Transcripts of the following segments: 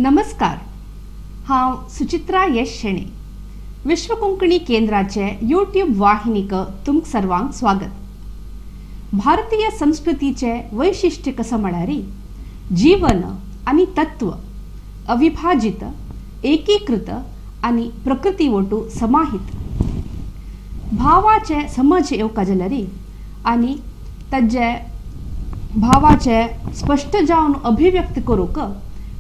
नमस्कार, हांव सुचित्रा यश शेणे, विश्व कोंकणी केंद्राचे यूट्यूब वाहिनीक तुमकां सर्वांक स्वागत. भारतीय संस्कृतीचे वैशिश्ट्य कसं म्हळ्यार जीवन आनी तत्व अविभाजित, एकीकृत आनी प्रकृती वटू समाहीत. भावाचे समज येवका जाल्यार आनी ताजे भावाचे स्पश्ट जावन अभिव्यक्त करूंक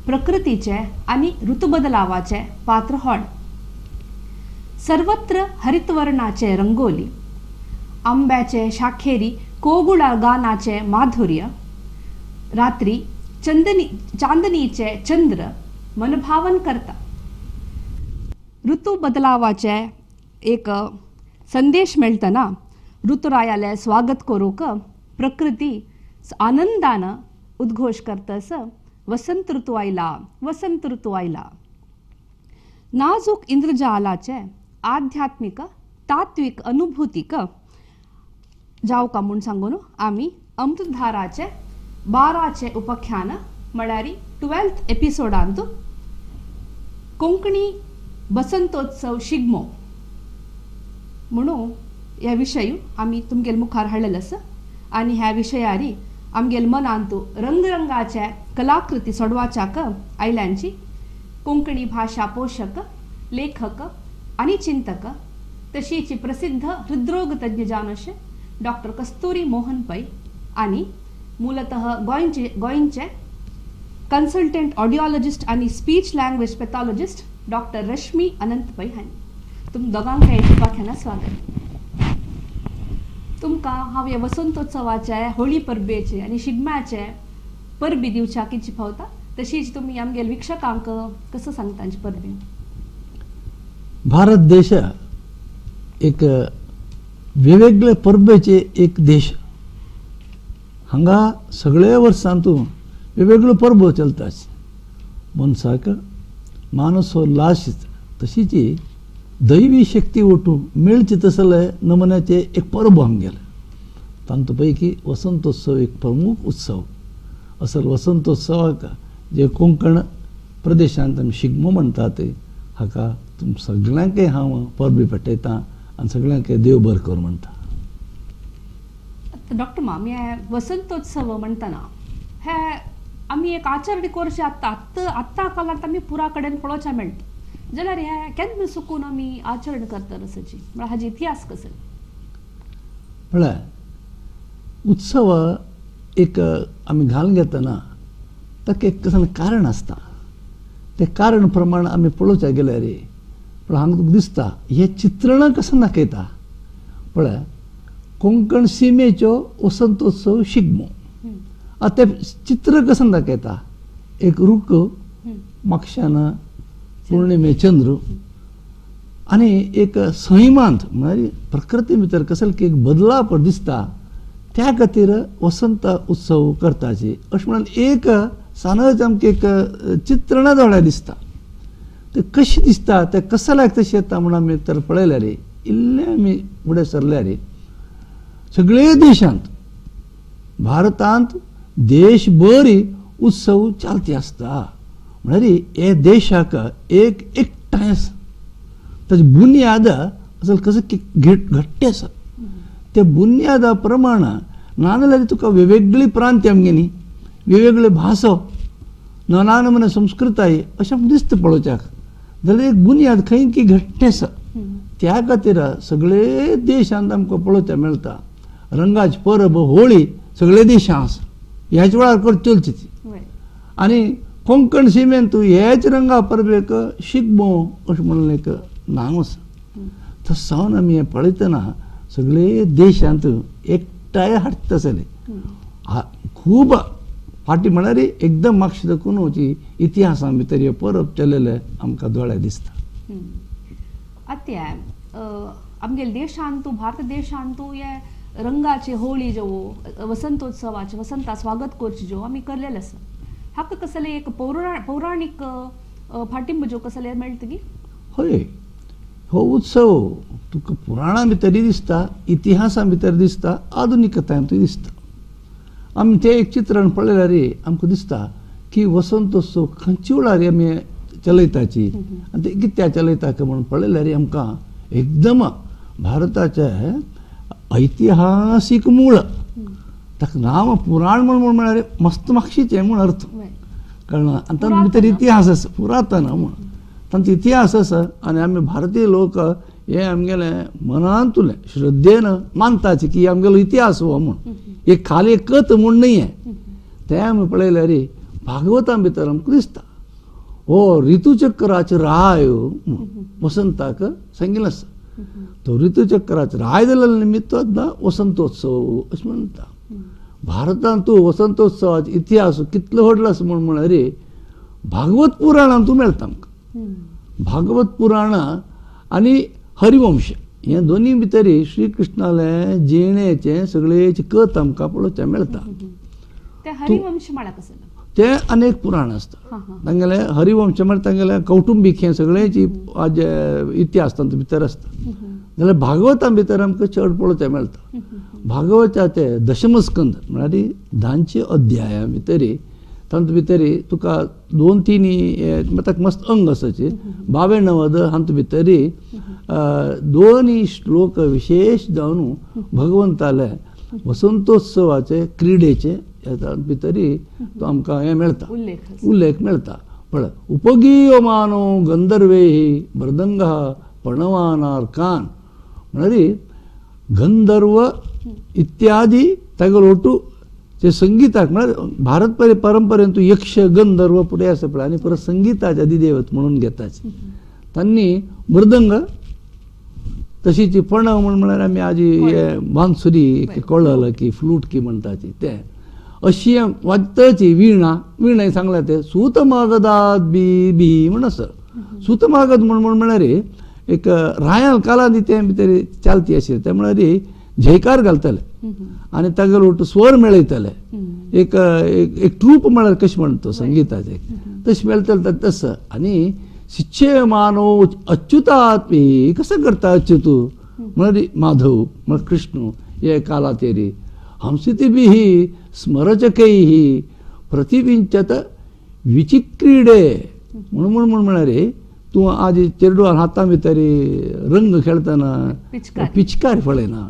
प्रकृतीचे आनी ऋतुबदलावाचे पात्र व्हड. सर्वत्र हरितवर्णाचे रंगोली, आंब्याचे शाखेरी कोगुळा गानाचे माधुर्य, रात्री चांदनीचे चंद्र मनभावन करता. ऋतू बदलावाचे एक संदेश मेळटना ऋतुरायाले स्वागत करूंक प्रकृती आनंदान उद्घोष करतस, वसंत ऋतू आयला, वसंत ऋतू आयला. नाजूक इंद्रजालाचे आध्यात्मिक तात्विक अनुभूतीक जावका म्हूण सांगून आमी अमृतधाराचे 12 उपाख्यान म्हळ्यार 12th एपिसोडांत कोंकणी वसंतोत्सव शिगमो म्हणून ह्या विशय आमी तुमगेल मुखार हाडलेलो आसा. आनी ह्या विशयारी आमगेल मनांत रंगरंगाचे कलाकृती सोडवाच्याक आयल्यांची कोंकणी भाशा पोशक, लेखक आनी चिंतक तशीच प्रसिद्ध हृद्रोग तज्ञ जावन अशें डॉक्टर कस्तुरी मोहन पै आनी मूलतः गोंयचे कन्सल्टंट ऑडियोलॉजिस्ट आनी speech language pathologist doctor Rashmi Anant Pai हांणी. तुम दोगांक ह्या स्वागत. तुमकां हांव हे वसंतोत्सवाचे, होळी परबेचे आनी शिगम्याचे परबी दिवच्याक इच्छा पावता, तशीच तुमी आमगेल वीक्षकांक कसो सांगता तांची परबी? भारत देश एक वेगवेगळे परबेचे एक देश. हांगा सगळे वर्सांतू वेगवेगळ्यो परबो चलता. मनशाक मानसोल्लास तशीच दैवी शक्ती वटून मेळची तसले नमुन्याचे एक परबो आमगेले. तांतू पैकी वसंतोत्सव एक प्रमुख उत्सव. असल वसंतोत्सवाक जे कोंकण प्रदेशांत आमी शिगमो म्हणटात हाका तुम सगळ्यांकय हांव परबी पेटयता आनी सगळ्यांकय देव बरें कर म्हणटा. डॉक्टर माम, हे वसंतोत्सव म्हणटना हे आमी एक आचरण करचे आत्तां आत्तां आत्तां काळांत आमी पुरा कडेन पळोवच्या मेळटा जाल्यार हे केन्ना सुकून आमी आचरण करतात असची म्हळ्यार हाजी इतिहास कसो? म्हळ्यार उत्सव एक आमी घालून घेतना ताका एक कसलें कारण आसता. तें कारण प्रमाण आमी पळोवच्या गेल्यार पण हांगा तुका दिसता हें चित्रण कसं दाखयता. पळय कोंकण सिमेचो वसंतोत्सव शिगमो, आतां तें चित्र कसं दाखयता, एक रूख मागशान पूर्णिमे चंद्र आनी एक सैमांत म्हळ्यार प्रकृती भितर कसले की एक बदलाव दिसता त्या खातीर वसंत उत्सव करताची अशें म्हणून एक सानच आमकां एक चित्रणा दोळ्यार दिसता. तें कशें दिसता तें कसल्याक तशें येता म्हूण आमी तर पळयल्यार इल्लें आमी फुडें सरल्यार सगळे देशांत भारतांत देशभर उत्सव चालती आसता. म्हळ्यार हे देशाक एक एकठांय आसा, ताजी बुन्याद असल कसं घट्ट आसा. त्या बुन्यादा प्रमाण नाजाल्यार तुका वेगवेगळी प्रांत आमगे न्ही, वेगवेगळे भासो, नाना नमुने संस्कृताय अशें आमकां दिसता पळोवच्याक. जाल्यार एक बुन्याद खंय की घट्ट आसा. त्या खातीर सगळे देशांत आमकां पळोवच्याक मेळटा. रंगाची परब होळी सगळे देशांत आसा, ह्याच वेळार कर चलची ती. आनी कोंकण सिमेंत ह्याच रंगा परबेक शिगमो अशें म्हणून एक नांव आसा. तशें सावन आमी हें पळयतना सगळे देशांत एकठांय हाडटा आसले. खूब फाटीं म्हळ्यार एकदम मागशे देखून इतिहासा भितर हे परब चलयले आमकां दोळ्यार दिसता. आतां आमगेले देशांत, भारत देशांत हे रंगाचे होळी ज्यो, वसंतोत्सवाचे, वसंता स्वागत करचे ज्यो आमी करलेले आसा, हाका कसले एक पौराणीक फाटिंब ज्यो कसले मेळटा की? हय, हो उत्सव तुका पुराणां भितरय दिसता, इतिहासा भितर दिसता, आधुनिकताय दिसता. आमी तें एक चित्रण पळयल्यार आमकां दिसता की वसंतोत्सव खंयचे वेळार आमी चलयताची आनी ते कित्याक चलयता म्हणून पळयल्यार आमकां एकदम भारताचे ऐतिहासीक मूळ ताका नांव पुराण म्हूण म्हळ्यार मस्त मागशीचें म्हूण अर्थ कळना आनी तातूंत भितर इतिहास आसा पुरातन म्हूण तांचो इतिहास आसा. आनी आमी भारतीय लोक हे आमगेले मनांतुलें श्रद्धेन मानताचे की आमगेलो इतिहास हो म्हूण, एक खाली एक कथ म्हूण न्हय हें. तें आमी पळयल्यार भागवता भितर आमकां दिसता हो ऋतुचक्राचो राय वसंताक सांगिल्लो आसा. तो ऋतुचक्राचो राय जाल्ल्या निमित्त वसंतोत्सव अशें म्हणटा. भारतांत वसंतोत्सवाचो इतिहास कितलो व्हडलो आसा म्हूण म्हळ्यार भागवत पुराणांतू मेळटा आमकां. भागवत पुराण आनी हरिवंश हे दोनी भितर श्रीकृष्णाले जिणेचे सगळेचे कथ आमकां पळोवचें मेळटा. ते अनेक पुराण आसता तांगेले हरिवंश म्हळ्यार तांगेले कौटुंबीक हें सगळेची इतिहास तांचे भितर आसता. जाल्यार भागवता भितर आमकां चड पळोवचें मेळटा. भागवताचे दशमस्कंद म्हळ्यार धांचे अध्याया भितर तातूंत भितर तुका दोन तीन ताका मस्त अंग आसाचे बावे णवद हातूंत भितर दोनूय श्लोक विशेष जावन भगवंताले वसंतोत्सवाचे क्रिडेचे भितर तो आमकां हें मेळटा उल्लेख मेळटा. पळय उपगीयमानो गंधर्वेही मृदंग पणवानार्कान म्हळ्यार गंधर्व इत्यादी तागेलो ओटू ते संगीताक म्हळ्यार भारत परंपरेन तूं यक्ष गंधर्व पुराय आसा पळय आनी परत संगीताचे अधिदेवत म्हणून घेताचे तांणी मृदंग तशीच पणव म्हूण म्हळ्यार आमी आजी बांसुरी कळल की फ्लूट की म्हणटाची ते अशी वाजताची विणा विणा सांगला ते सूतमागदात बी बी म्हण आसा. सूतमागद म्हूण म्हूण म्हळ्यार एक रायाल कालांत ते भितर चालती आशिल्ले ते म्हळ्यार जयकार घालतले आनी तागेलो स्वर मेळयतले एक एक ट्रूप म्हळ्यार कशें म्हणटा संगीताचे तशें मेळटले तसं. आनी शिक्षे मानव अच्युतात्मी कसं करता अच्युत म्हळ्यार माधव म्हळ्यार कृष्ण हे कालातेरी हंसितिभिः स्मरचकैः प्रतिविंचत विचिक्रीडे म्हणून म्हूण म्हूण म्हळ्यार तूं आज चेरडुवान हाता भितर रंग खेळटना पिचकारी पळयना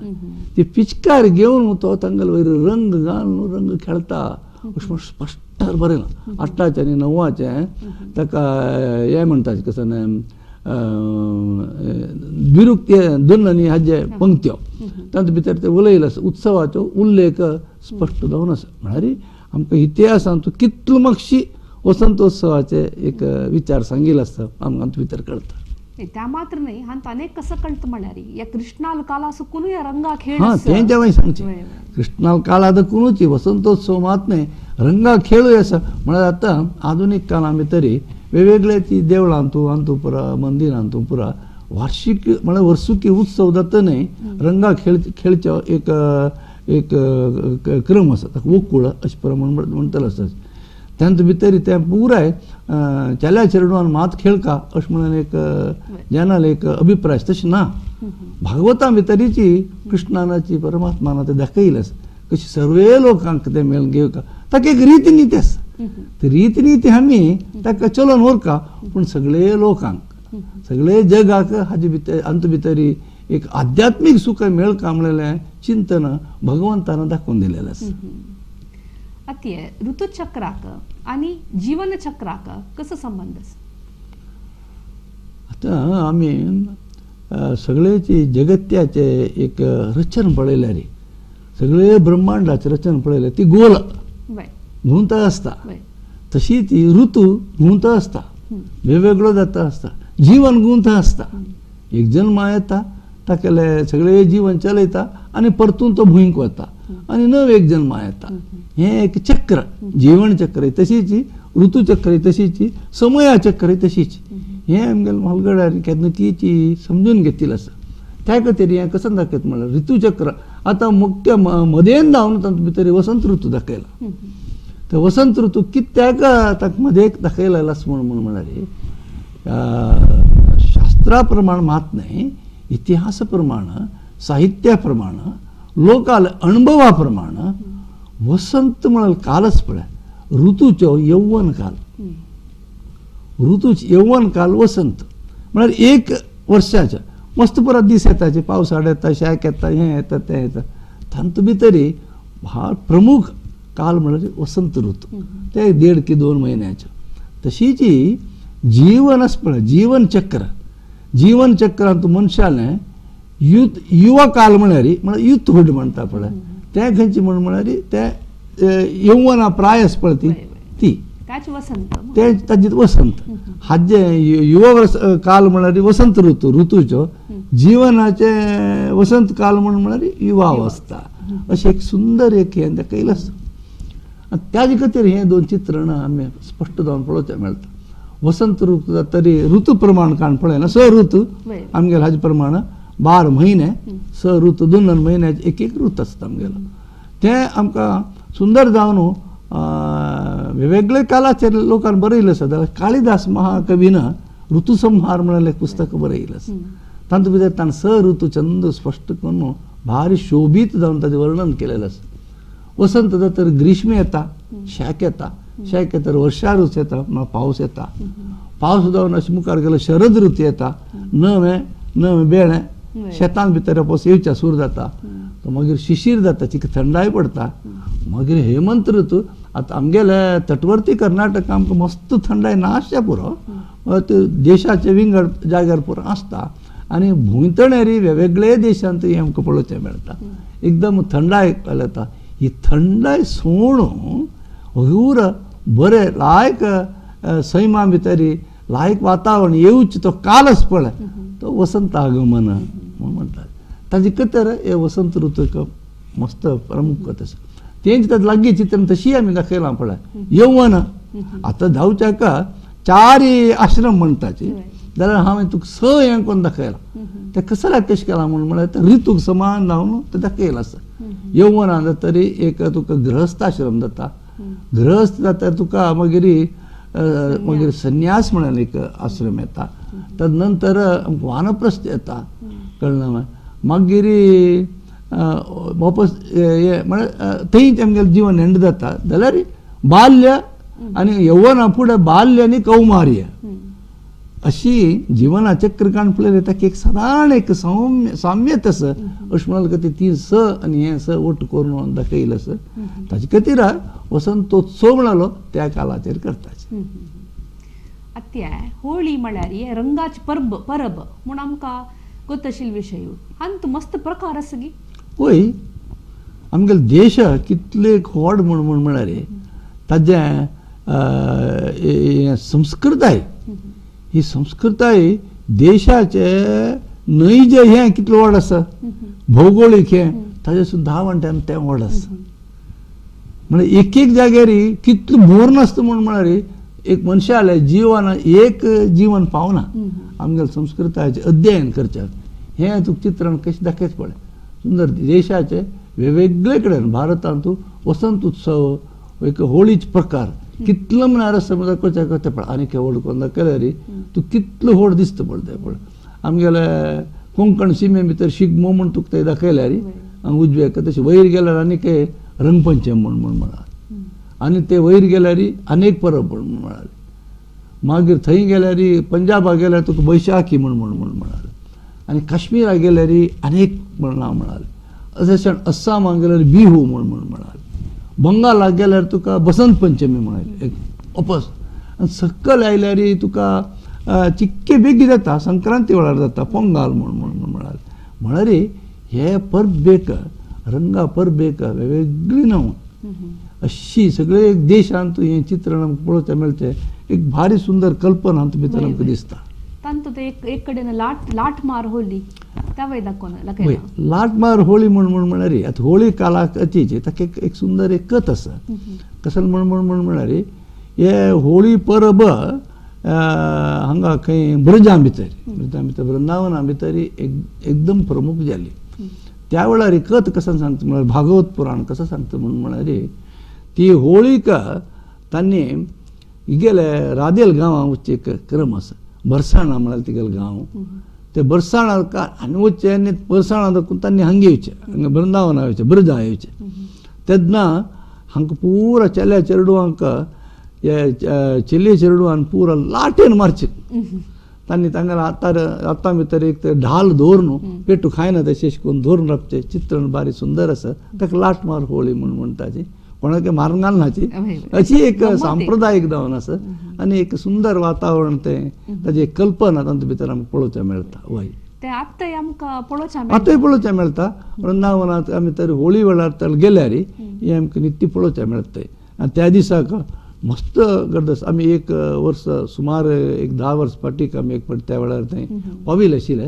ती पिचकारी घेवन तो तांगेलो वयर रंग घालून रंग खेळटा अशें म्हूण स्पश्ट बरयलां. आठाचें आनी णवाचें ताका हें म्हणटा कसं द्विरुक्ती दोन आनी हाजे पंक्त्यो तातूंत भितर ते उलयलें आसा उत्सवाचो उल्लेख स्पश्ट जावन आसा. म्हळ्यार आमकां इतिहासांत कितलो मातशी वसंतोत्सवाचे एक विचार सांगिल्लो आसता आमकां भितर कळटा. त्या मात्र न्हय हांत अनेक कसं कळटा म्हळ्यार ह्या कृष्णाल काला सुकूनय रंगा खेळ हां तें जेव्हा सांगचें कृष्णाल काळा दकुनूच वसंतोत्सव मात न्हय रंगा खेळूय आसा. म्हळ्यार आतां आधुनीक काळा भितर वेगवेगळे ती देवळांतू हातूं पुरा मंदिरांतू पुरा वार्षिक म्हळ्यार वर्सुकी उत्सव जाता न्हय रंगा खेळ खेळचो एक एक क्रम आसा ताका वोकूळ अशें प्रमाण म्हणटलो आसता. तांचे भितर ते पुराय चेल्या चेरडुवान मात खेळका अशें म्हणून एक जनाल एक अभिप्राय तशें ना. भागवता भितरीची कृष्णानाची परमात्माना ते दाखयलें आसा कशी सर्वे लोकांक ते मेळून घेवका ताका एक रीती नीती आसा ती रीती नीती आमी ताका चलोवन व्हरका पूण सगळे लोकांक सगळे जगाक हाजे भितर हातूंत भितर एक आध्यात्मीक सुख मेळका म्हणलेलें चिंतन भगवंतान दाखोवन दिलेलें आसा. आतां ऋतुचक्राक आनी जीवनचक्राक कसो संबंद आसा? आतां आमी सगळेची जगत्याचे एक रचन पळयल्यार सगळे ब्रह्मांडाचें रचन पळयल्यार ती गोल घुंवता आसता तशी ती ऋतू घुंवता आसता वेगवेगळो जाता आसता जीवन घुंवता आसता. एक जन्मा येता तागेले सगळे जीवन चलयता आनी परतून तो भुंयक वता आनी नव एक जन्मा येता. हें एक चक्र जीवन चक्र तशीच ऋतुचक्र तशीच समया चक्र तशीच हें आमगेले म्हालगड्यार केन्ना ती समजून घेतिल्लें आसा. त्या खातीर हें कसं दाखयता म्हणल्यार ऋतुचक्र आतां मुख्य मदेन धांवन तातूंत भितर वसंत ऋतू दाखयला. तर वसंत ऋतू कित्याक ताका मदेक दाखयलेलो आसा म्हूण म्हूण म्हळ्यार शास्त्रा प्रमाण मात न्हय इतिहासा प्रमाण साहित्या प्रमाण लोकाल अणभवा प्रमाण वसंत म्हळ्यार कालच पळय ऋतूचो यौवन काल. ऋतूच यौवन काल वसंत म्हळ्यार एक वर्साचे मस्त पुरो दीस येता, पावसाळ येता, शेक येता, हें येता तें येता, तातूंत भितरी हा प्रमुख काल म्हळ्यार वसंत ऋतू, ते 1.5 की 2 म्हयन्याचे. तशीच जीवन आसा पळय, जीवन चक्र, जीवन चक्रांत मनशालें युथ युवा काल म्हळ्यार म्हळ्यार युथहूड म्हणटा पळय, तें खंयचें म्हूण म्हळ्यार तें यौवना प्राय आसा पळय ती ती तें ताजी वसंत. हाजें युवा काल म्हळ्यार वसंत ऋतू, ऋतूचो जिवनाचें वसंत काल म्हूण म्हळ्यार युवा अवस्था. अशें एक सुंदर एक हें दाखयलें आसा. आनी त्याजे खातीर हें दोन चित्रणां आमी स्पश्ट जावन पळोवचें मेळटा. वसंत ऋतू जातरी ऋतू प्रमाण काण पळयना, स ऋतू आमगेले हाजे प्रमाण 12 म्हयने, स ऋतू, 2 2 म्हयन्याचे एक एक ऋतू आसता आमगेलो. तें आमकां सुंदर जावन वेगवेगळे कालाचेर लोकान बरयलें आसा. जाल्यार कालिदास महाकवीन ऋतुसंहार म्हळ्यार एक पुस्तक बरयलें आसा. तातूंत भितर ताणें स ऋतू चंद स्पश्ट करून भारी शोभीत जावन ताचें वर्णन केलेलें आसा. वसंत जातर ग्रीष्म येता, शेक येता, शेक येता वर्षा ऋतू येता, पावस येता, पावस जावन अशें मुखार गेलो शरद ऋतू येता, नवें नवें बेळें शेतान भितर पावस येवच्या सूर जाता, तो मागीर शिशीर जाता, चिक थंडाय पडटा, मागीर हेमंत ऋतू. आतां आमगेले तटवर्ती कर्नाटक आमकां मस्त थंडाय नासच्या पुरो, देशाचे विंगड जाग्यार पुरो आसता आनी भुंयतणेरी वेगवेगळे देशांत हें आमकां पळोवचें मेळटा. एकदम थंडाय येता. ही थंडाय सोडून हूर बरें लायक सैमा भितरी लायक वातावरण येवचें तो कालच पळय तो वसंत आगमन म्हूण म्हणटात. ताजे खातीर हे वसंत ऋतूक मस्त प्रमुख आसा. तेंच ताजे लागीं चित्र तशी आमी दाखयलां पळय यौवन. आतां धांवच्याका 4 आश्रम म्हणटाचे जाल्यार हांवें तुका 6 हें करून दाखयलां. तें कसल्याक कशें केलां म्हूण म्हळ्यार तें ऋतूक समान जावन तें दाखयलां आसा. यौवनान जातरी एक तुका गृहस्थाश्रम जाता, गृहस्थ जाता तुका मागीर मागीर संन्यास म्हणून एक आश्रम येता, तद नंतर वानप्रस्थ येता, कळ्ळें. मागीर वापस म्हळ्यार थंय आमगेलें जीवन एंड जाता. जाल्यार बाल्य आनी यौवना फुडें बाल्य आनी कौमार्य अशी जिवना चक्रकांड पळयलें ताका एक सादारण एक सौम्य साम्यत आसा अशें म्हणल्यार खातीर ती स आनी हें स ओट करून दाखयलें आसा. ताजे खातीर वसंतोत्सव म्हणालो त्या कालाचेर करताचे. आत्या होळी म्हळ्यार हे रंगाचे परब परब म्हूण आमकां गोतशील विशय हातूंत मस्त प्रकार आसा गी. वय आमगेले देश कितले व्हड म्हूण म्हूण म्हळ्यार ताजें संस्कृताय, ही संस्कृताय देशाचे नैज हें कितलें व्हड आसा, भौगोळीक हें ताजे सुद्दां 10 वांट्यान तें व्हड आसा. म्हळ्यार एक एक जाग्यार कितलें भोर नासता म्हूण म्हळ्यार एक मनशालें जिवन एक जीवन पावना. आमगेले संस्कृतायेचें अध्ययन करचें हें तुका चित्रण कशें दाखयता पळय सुंदर देशाचे वेगवेगळे कडेन भारतांत वसंत उत्सव एक होळीचे प्रकार कितलो म्हळ्यार आसा म्हळ्यार दाखोवचें तें पळय. आनी व्हड करून दाखयल्यार तूं कितलो व्हड दिसता पळय तें पळय. आमगेले कोंकण शिमे भितर शिगमो म्हूण तुका ते दाखयल्यार उजव्याक तशें वयर गेल्यार आनीक रंगपंचम म्हूण म्हूण म्हळ्यार आनी ते वयर गेल्यार अनेक परब म्हूण म्हळ्यार, मागीर थंय गेल्यार पंजाबाक गेल्यार तुका बैशाखी म्हूण म्हूण म्हूण म्हळ्यार, आनी काश्मीराक गेल्यार अनेक म्हण नांव म्हळाले, अशें अस्सामाक गेल्यार बिहू म्हूण म्हूण म्हळाले, बंगालाक गेल्यार तुका बसंत पंचमी म्हळाले एक अपस, आनी सकयल आयल्यार तुका चिक्के बेगी जाता संक्रांती वेळार जाता पोंगाल म्हूण म्हूण म्हूण म्हळाले. म्हळ्यार हे परबेक रंगा परबेक वेगवेगळी नांवां अशी सगळे देशांत हें चित्रण आमकां पळोवचें मेळचें एक भारी सुंदर कल्पना हातूंत भितर आमकां दिसता. तांतूत एक कडेन लाट लाटमार होळी त्या दाखोवन लाटमार होळी म्हूण म्हूण म्हळ्यार आतां होळी कालाक अतीची ताका एक सुंदर एक कथ आसा. कसल म्हूण म्हूण म्हूण म्हळ्यार हे होळी परब हांगा खंय ब्रजां भितर ब्रजां भितर वृंदावना भितर एकदम प्रमुख जाली. त्या वेळार कथ कसं सांगता म्हळ्यार भागवत पुराण कसं सांगता म्हूण म्हळ्यार ती होळीक तांणी गेले रादेल गांवां वचचे एक क्रम आसा, बरसाणा म्हळ्यार तिगेलो गांव, ते बरसाणा आनी वचचे आनी बरसाणा दाखोवन तांणी हांगा येवचें, हांगा वृंदावना येवचें, ब्रजा येवचें. तेन्ना हांकां पुरा चेल्या चेडवांक हे चेले चेडवान पुरा लाटेन मारचे तांणी तांगेल्या हातार हाता भितर एक ते ढाल दवरून पेटू खायना तशें करून दवरून रावचें चित्रण बारी सुंदर आसा ताका लाट मार होळी म्हूण म्हणटाची कोणाक मारून घालनाची अशी एक सांप्रदायीक जावन आसा आनी एक सुंदर वातावरण तें ताजी एक कल्पना तातूंत भितर आमकां पळोवचें मेळटा. वय ते आतांय आमकां पळोवचें मेळटा, आतांय पळोवचें मेळटा. वृंदावनांत आमी तर होळी वेळार तर गेल्यार हें आमकां नित्य पळोवचें मेळटा. आनी त्या दिसाक मस्त गर्द आसा. आमी एक वर्स सुमार एक 10 वर्स फाटीक आमी एक फावट त्या वेळार थंय पाविल्ले आशिल्ले.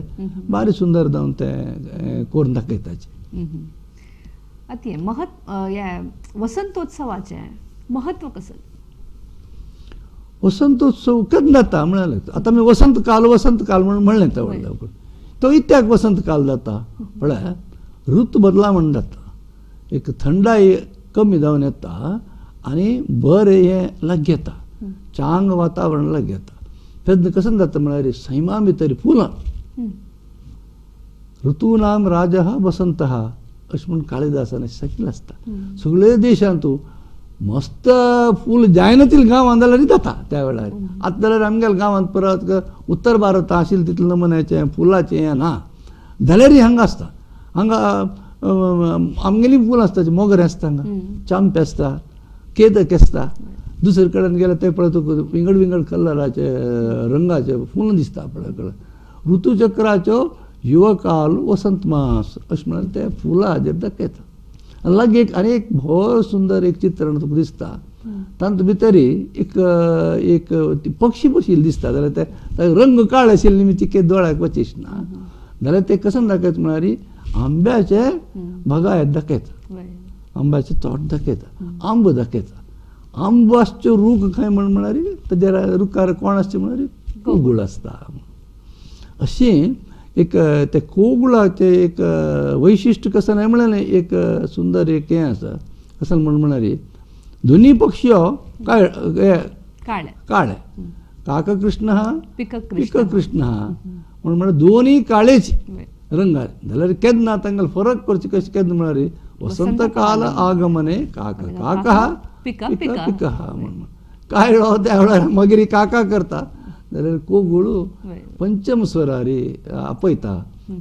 बारी सुंदर जावन तें करून दाखयताचे. आतां हें महत्व हें वसंतोत्सवाचें महत्व कसं? वसंतोत्सव केन्ना जाता म्हळ्यार आतां आमी वसंतकाल वसंतकाल म्हणून म्हणलें त्या वेळार तो इत्याक वसंतकाल जाता म्हळ्यार ऋतू बदला म्हण जाता. एक थंडाय कमी जावन येता आनी बरें हें लागीं येता, चांग वातावरण लागीं येता. तेन्ना कशें जाता म्हळ्यार सैमा भितर फुलां ऋतूनाम राजा वसंत अशें म्हूण कालिदासान सांगिल्लें आसता. सगळे देशांत मस्त फूल जायना तितलें गांवांत जाल्यार जाता त्या वेळार. आतां जाल्यार आमगेल्या गांवांत परत उत्तर भारतांत आशिल्लें तितलें नमुन्याचें फुलाचें हें ना जाल्यारय हांगा आसता. हांगा आमगेलीं फुलां आसता, मोगरें आसता, हांगा चांपे आसता, केदक आसता. दुसरे कडेन गेल्यार ते पळय तुका विंगड विंगड कलराचे रंगाचे फुलां दिसता पळय कडेन. ऋतुचक्राच्यो युवकाल वसंत मास अशें म्हणून ते फुलां हाजेर दाखयता. आनी लागीं एक आनी एक भोव सुंदर एक चित्रण तुका दिसता. तातूंत भितर एक एक पक्षी बशिल्ले दिसता जाल्यार ते रंग काळे आशिल्ले निमित्त दोळ्याक वचीस ना जाल्यार ते कशें दाखयता म्हळ्यार आंब्याचे बागायत दाखयता, आंब्याचें तोट दाखयता, आंबो दाखयता. आंबो आसच्यो रूख खंय म्हण म्हळ्यार ताजेर रुखार कोण आसचें म्हळ्यार कोगूळ आसता. अशें एक ते कोगुळाचें एक वैशिश्ट कशें न्हय म्हणलें एक सुंदर एक हें आसा. कशें म्हण म्हळ्यार दोनी पक्षी काळे काळे, काककृष्ण पिककृष्ण म्हण म्हळ्यार दोनी काळेच रंगार जाल्यार केन्ना तांकां फरक करचे कशें केन्ना म्हळ्यार वसंतकाल आगमने काक काकः पिक पिकः म्हण कायळो त्या वेळार मागीर काका करता जाल्यार कोगूळ पंचम स्वरारी आपयता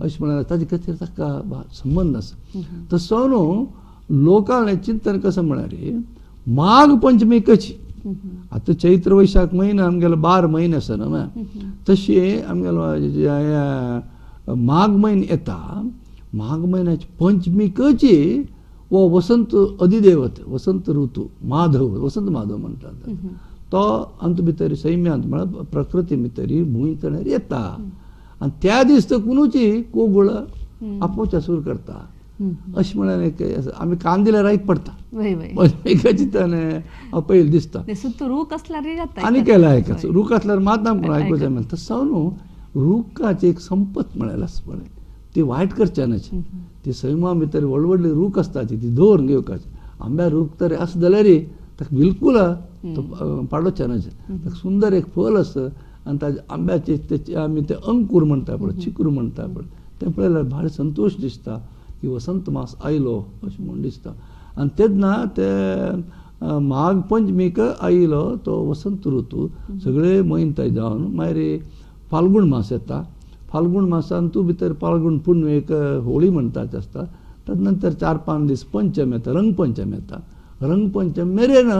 अशें म्हळ्यार ताजे खातीर ताका संबंद आसा. तसो न्हू लोकांलें चिंतन कशें म्हळ्यार माघ पंचमी कशी आतां चैत्र वैशाख म्हयनो आमगेलो 12 म्हयने आसा न्हू तशें आमगेलो माघ म्हयनो येता. माघ म्हयन्याची पंचमी कशी हो वसंत अधिदेवत वसंत ऋतू माधव वसंत माधव म्हणटात तो आमचे भितर सैम्यांत म्हळ्यार प्रकृती भितर भूंय तणेर येता आनी त्या दीस तर कोणूची कोगूळ आपोवच्या सुरू करता अशें म्हळ्यार एक आमी कान दिल्यार आयक पडटा ताणें पयलीं दिसता आनी केला आयकाचो रूख आसल्यार मात आमकां आयकुचें मेळटा. तसो न्हू रुखाची एक संपत म्हळ्यार आसा पळय ती वायट करच्या न्हय. ती सैमा भितर व्हड व्हडली रूख आसता ती दवरून घेवपाची. आंब्या रूख तर आसा जाल्यार ताका बिलकूल तो पाडोवचें न्हय. ताका सुंदर एक फळ आसा आनी ताजे आंब्याचे तेचे आमी ते अंकूर म्हणटा पळय चिकूर म्हणटा पळय तें पळयल्यार भारी संतोश दिसता की वसंत मास आयलो अशें म्हूण दिसता. आनी तेन्ना ते माघ पंचमीक आयलो तो वसंत ऋतू सगळे म्हयने जावन मागीर फाल्गूण मास येता. फाल्गूण मासान तूं भितर फाल्गूण पुनवेक होळी म्हणटाच आसता. तद नंतर 4-5 दीस पंचम येता, रंगपंचम येता. रंगपंचम मेरेन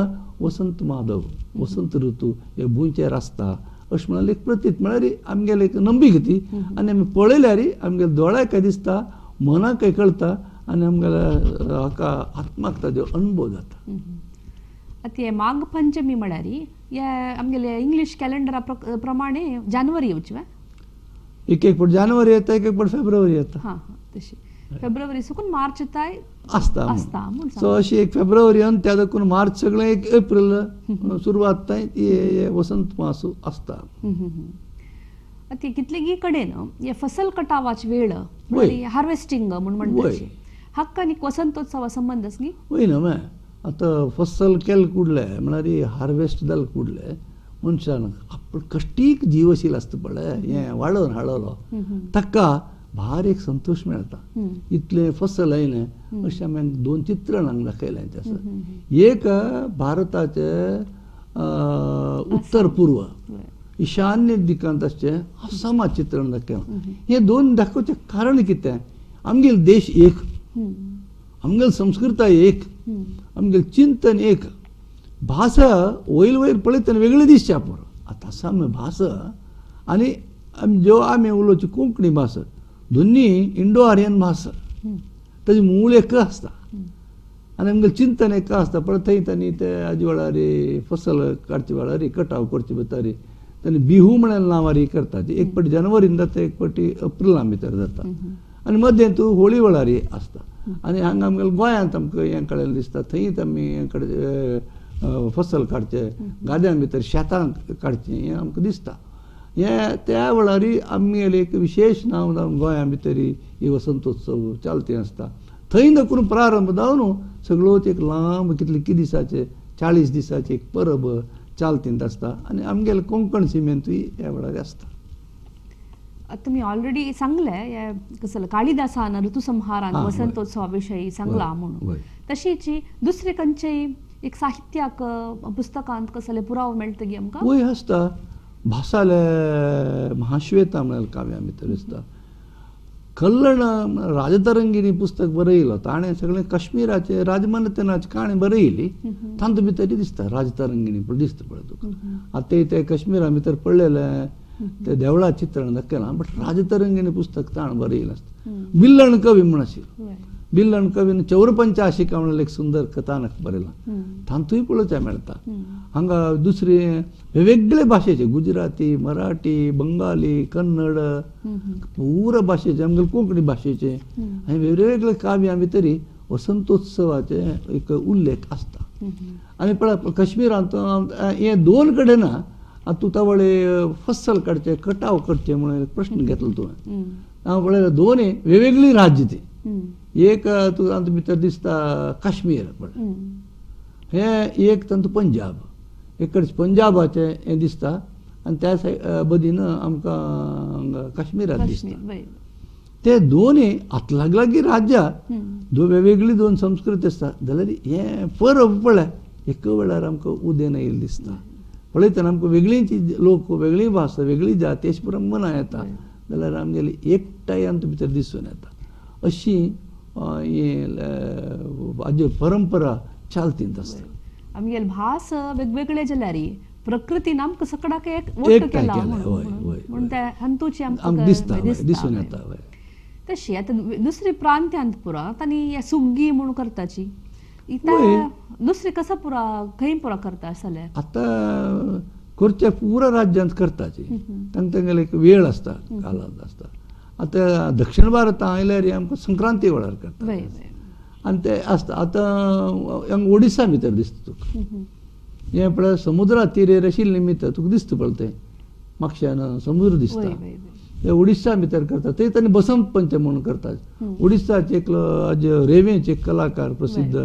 वसंत माधव वसंत ऋतू हे भुंयचेर आसता अशें म्हळ्यार एक प्रतीत म्हळ्यार आमगेली एक नंबीक ती आनी आमी पळयल्यार आमगेल्या दोळ्याक दिसता, मनाकय कळटा आनी आमगेल्या हाका आत्माक ताजो अणभव जाता. आतां हे माघ पंचमी म्हळ्यार हे आमगेले इंग्लीश कॅलेंडरा प्रमाणे जानेवारी येवची. एक एक फावट जानेवारी येता, एक एक फावट फेब्रुवारी येता. हां तशी फेब्रुवारी सुकून मार्च ताय आसता आसता. सो अशी एक फेब्रुवारी आनी त्या देखून मार्च सगळें एक एप्रील सुरवात ती वसंत मास आसता. आतां कितलेगी कडेन हे फसल कटावाची वेळ हार्वेस्टिंग म्हूण म्हणटा हाका आनी वसंतोत्सवा संबंद आसा न्ही? वय न्हू मॅ आतां फसल केले कुडले म्हळ्यार हार्वेस्ट जाले कुडले मनशान आपण कश्टीक जीव आशिल्लो आसता पळय हें वाडोवन हाडलो ताका भार एक संतोश मेळटा. इतलें फसल आयलें अशें आमी दोन चित्रण हांगा दाखयलें तें आसा. एक भारताचे उत्तर पूर्व ईशान्य दिकांत आसचें आसामा चित्रण दाखयलां. हें दोन दाखोवचें कारण कितें, आमगेलो देश एक, आमगेली संस्कृताय एक, आमगेलें चिंतन एक, भास वयर वयर पळयतना वेगळी दिसच्या पुरो. आतां आसाम भास आनी ज्यो आमी उलोवची कोंकणी भास दोन्ही इंडो आर्यन भास, ताजें मूळ एक आसता आनी आमगेलें चिंतन एक आसता. पण थंय तांणी ते हाजे वेळार फसल काडचे वेळार कटाव करचे भितर तांणी बिहू म्हणून नांवार करतात. एक पाटी जानेवारीन जाता, एक पाटी एप्रिला भितर जाता आनी मदें तूं होळी वेळार आसता. आनी हांगा आमगेल्या गोंयांत आमकां हें कळ्ळें दिसता, थंयच आमी हें कडे फसल काडचें, गाद्यां भितर शेतां काडचें हें आमकां दिसता. हें त्या वेळार आमगेलें एक विशेश नांव जावन गोंया भितर ही वसंतोत्सव चालती आसता. थंय नकरून प्रारंभ जावन सगळोच एक लांब कितले कितें दिसाचे 40 दिसाचे एक परब चालतींत आसता आनी आमगेले कोंकण सिमेंतूय ह्या वेळार आसता. तुमी ऑलरेडी सांगले कसं कालिदासान ऋतुसंहारान वसंतोत्सवा विशयी सांगला म्हणून, तशीच दुसरे खंयचेय एक साहित्याक पुस्तकांत कसले पुरावो मेळटगी आमकां? वय आसता. भासाले महाश्वेता म्हळ्यार काव्या भितर आसता. कल्लण राजतरंगिणी पुस्तक बरयलो ताणें सगळें काश्मीराचे राजमनतनाची काणी बरयली, तातूंत भितर दिसता राजतरंगिणी पण दिसता पळय तुका. आतां ते काश्मीरा भितर पडलेलें ते देवळा चित्रण दाखयलां, बट राजतरंगिणी पुस्तक ताणें बरयलें आसता. बिल्लण कवी म्हूण आशिल्लो, बिल्लण कवीन चौरपंचाशिका म्हणून एक सुंदर कथानक बरयलां, तातूंय पळोवचें मेळटा. हांगा दुसरे वेगवेगळे भाशेचे गुजराती, मराठी, बंगाली, कन्नड पुरा भाशेचे आमगेले कोंकणी भाशेचे आनी वेगवेगळे काव्यां भितर वसंतोत्सवाचे एक उल्लेख आसता. आनी पळय काश्मीरांत हे दोन कडेन आतां तूं तवळे फसल काडचें कटाव करचें म्हणून प्रश्न घेतलो तुवें. हांव पळयलें दोनूय वेगवेगळी राज्य ती, एक तुका तातूंत भितर दिसता काश्मीर पळय, हें एक तातूंत पंजाब, एक कडेन पंजाबाचें हें दिसता आनी त्या साय बदीन आमकां काश्मीराक दिसता. ते दोनूय लागीं राज्यां दोन वेगवेगळी दोन संस्कृती आसता जाल्यार हें परब पळय एका वेळार आमकां उदेन येयल्लें दिसता. पळयतना आमकां वेगळीच लोक, वेगळी भास, वेगळी जात अशें पुरो मना येता जाल्यार आमगेली एकठांय आमच्या भितर दिसून येता. अशी हाजी परंपरा चालतींत आसता. आमगेली भास वेगवेगळे जाल्यार प्रकृतीन आमकां सगळ्याक एक वट्ट केला म्हणून ते हातूंत आमकां दिसता, दिसून येता. तशी आतां दुसरी प्रांत्यांत पुरा तांणी सुग्गी म्हणून करताची, दुसरी कसं पुरा खंय पुरा करता जाल्यार आतां करच्या पुरा राज्यांत करताची, तांकां तांगेले एक वेळ आसता, कालांत आसता. आतां दक्षिण भारतांत आयल्यार आमकां संक्रांती वेळार करता आनी ते आसता. आतां हांगा ओडिसा भितर दिसता तुका, हें पळय समुद्रा तिरेर आशिल्लें निमित्त तुका दिसता पळय तें म्हापश्यान समुद्र दिसता, ते ओडिसा भितर करता. थंय तांणी बसंत पंचम म्हणून करतात. ओडिसाचे एक रेवेंचे एक कलाकार प्रसिद्ध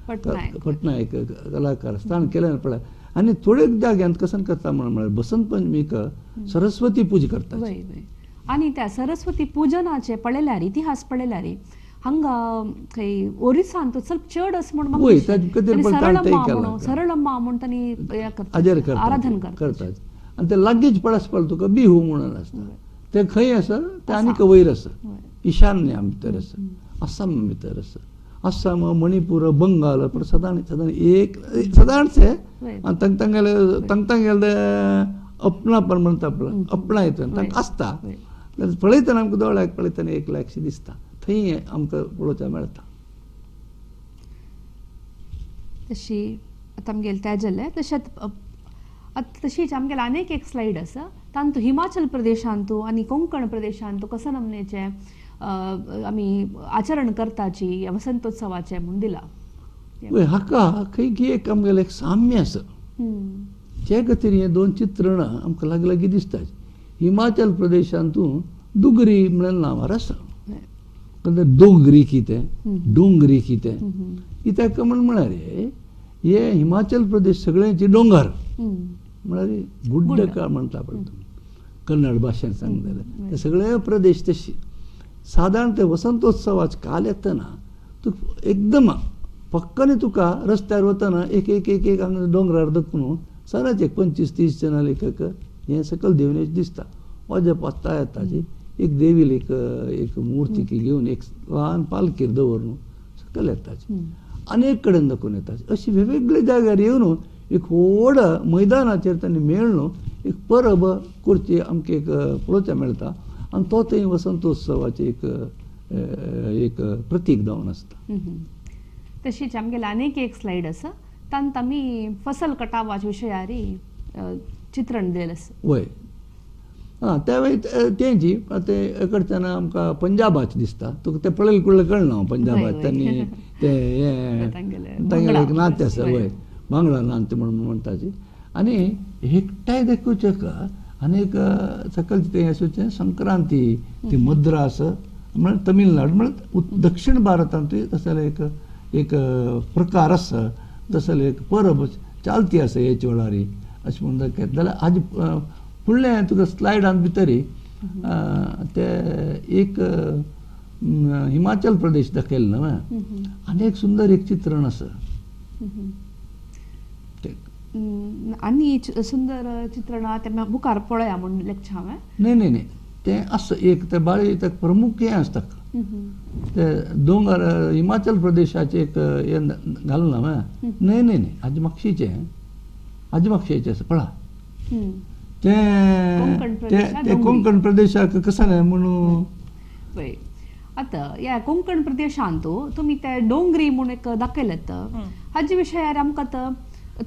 पटनायक कलाकार ताणें केलें पळय. आनी थोडे जाग्यांत कसं करता म्हणून म्हळ्यार बसंत पंचमीक सरस्वती पूजा करतात. आनी त्या सरस्वती पुजनाचे पळयल्यार इतिहास पळयल्यार हांगा खंय ओरिसांत चड अशें म्हूण सरळम्मा म्हूण तांणी आराधन करतात. आनी ते लागींच पळस पळय तुका बिहू म्हणून आसता, ते खंय आसा ते आनीक वयर आसा, ईशान्य भितर आसा, आसाम भितर आसा. आसाम, मणिपूर, बंगाल पण सदांच सदांच एक सदांच आनी तांकां तांगेले तांकां तांगेले अपणापण म्हणटा पळय अपणायत तांकां आसता. पळयतना आमकां दोळ्याक पळयतना एक लायकशें दिसता, थंय आमकां पळोवचें मेळटा. तशी आतां आमगेलें तें जालें. तशेंच आतां तशीच आमगेलें आनीक एक स्लायड आसा, तातूंत हिमाचल प्रदेशांतू आनी कोंकण प्रदेशांतू कसं नमनेचें आमी आचरण करताची वसंतोत्सवाचें म्हूण दिलां. वय हाका खंय एक आमगेलें एक साम्य आसा, ते खातीर हें दोन चित्रणां आमकां लागीं लागीं दिसतात. हिमाचल प्रदेशांतू दुगरी म्हळ्यार नांवार आसा, डोंगरी कितें डोंगरी कितें कित्याक म्हण म्हळ्यार हे हिमाचल प्रदेश सगळ्यांची दोंगर म्हळ्यार गुड्डका म्हणटा पळय तुमी कन्नड भाशेन सांगता जाल्यार ते सगळे प्रदेश तशी. सादारण ते वसंतोत्सवाचे काल येतना तूं एकदम पक्काने तुका रस्त्यार वतना एक एक एक एक हांगा दोंगरार दखून सदांच एक 25-30 जाणां लेखक हें सकयल देवनेच दिसता. वाजे पासता येताची एक देवील एक एक मूर्ती घेवन एक ल्हान पालकीर दवरून सकयल येताची अनेक कडेन दाखोवन येताची. अशी वेगवेगळे जाग्यार येवन एक व्हड मैदानाचेर तांणी मेळ्ळो एक परब करची आमकां एक पळोवचें मेळटा आनी तो थंय वसंतोत्सवाचें एक एक प्रतीक जावन आसता. तशीच आमगेले आनीक एक स्लायड आसा तांत आमी फसल कटावाच्या विशयारी चित्रण दिलें आसा. वय आं त्या वेळी तेंची ते कडच्यान आमकां पंजाबाच दिसता. तुका तें पळयलें कुडलें कळना पंजाबाच तांणी ते हें तांगेलें एक नाट्य आसा वय भांगडा नाट्य म्हणून म्हणटाची. आनी एकठांय देखूचें आनी एक सकयल तें आसूचें संक्रांती ती मद्रास म्हळ्यार तमिळनाडू म्हळ्यार दक्षिण भारतांतूय तसले एक एक प्रकार आसा तसले एक परब चालती आसा हेच वेळार अशें म्हणून दाखयता. जाल्यार हाजे फुडलें तुका स्लायडान भितर ते एक हिमाचल प्रदेश दाखयलें न्हय आनी एक सुंदर एक चित्रण आसा. आनी सुंदर चित्रण तें मुखार पळया म्हूण लेखचें हांवें. न्हय न्हय न्हय तें आसा एक तें बाळी तें प्रमुख हें आसता ते दोंगर हिमाचल प्रदेशाचें एक हें घालूं ना न्हय न्हय न्हय हाजे मागशीचें हाजे मागशेचें आसा पळा तें तें कोंकण प्रदेशाक कसलें म्हणून. पळय आतां ह्या कोंकण प्रदेशांत तुमी ते डोंगरी म्हूण एक दाखयलें हाजे विशयार आमकां आतां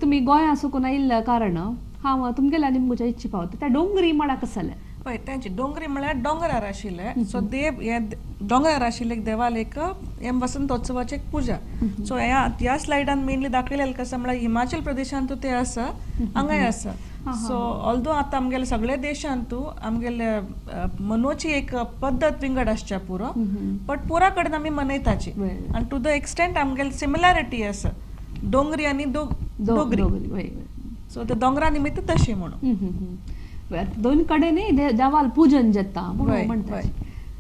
तुमी गोंया सुकून आयिल्ल्या कारण हांव तुमगेल्या निमगुच्या इच्छा पावता त्या डोंगरी म्हळ्यार कसलें. पळय तेंचे डोंगरी म्हळ्यार दोंगरार आशिल्ले सो देव हे दोंगरार आशिल्ले देवाल एक हे वसंतोत्सवाची एक पुजा. सो ह्या ह्या स्लायडान मेनली दाखयलेलें कसं म्हळ्यार हिमाचल प्रदेशांत ते आसा हांगाय आसा. सो ऑल्दो आतां आमगेले सगळे देशांतू आमगेले मनोची एक पद्दत विंगड आसच्या पुरो बट पुरा कडेन आमी मनयताची आनी टू the extent आमगेले सिमिलॅरिटी आसा डोंगरी आनी डोगरी. सो ते दोंगरा निमित्त तशी म्हणून दोन कडेन देवाल पूजन जाता म्हणून म्हणटा.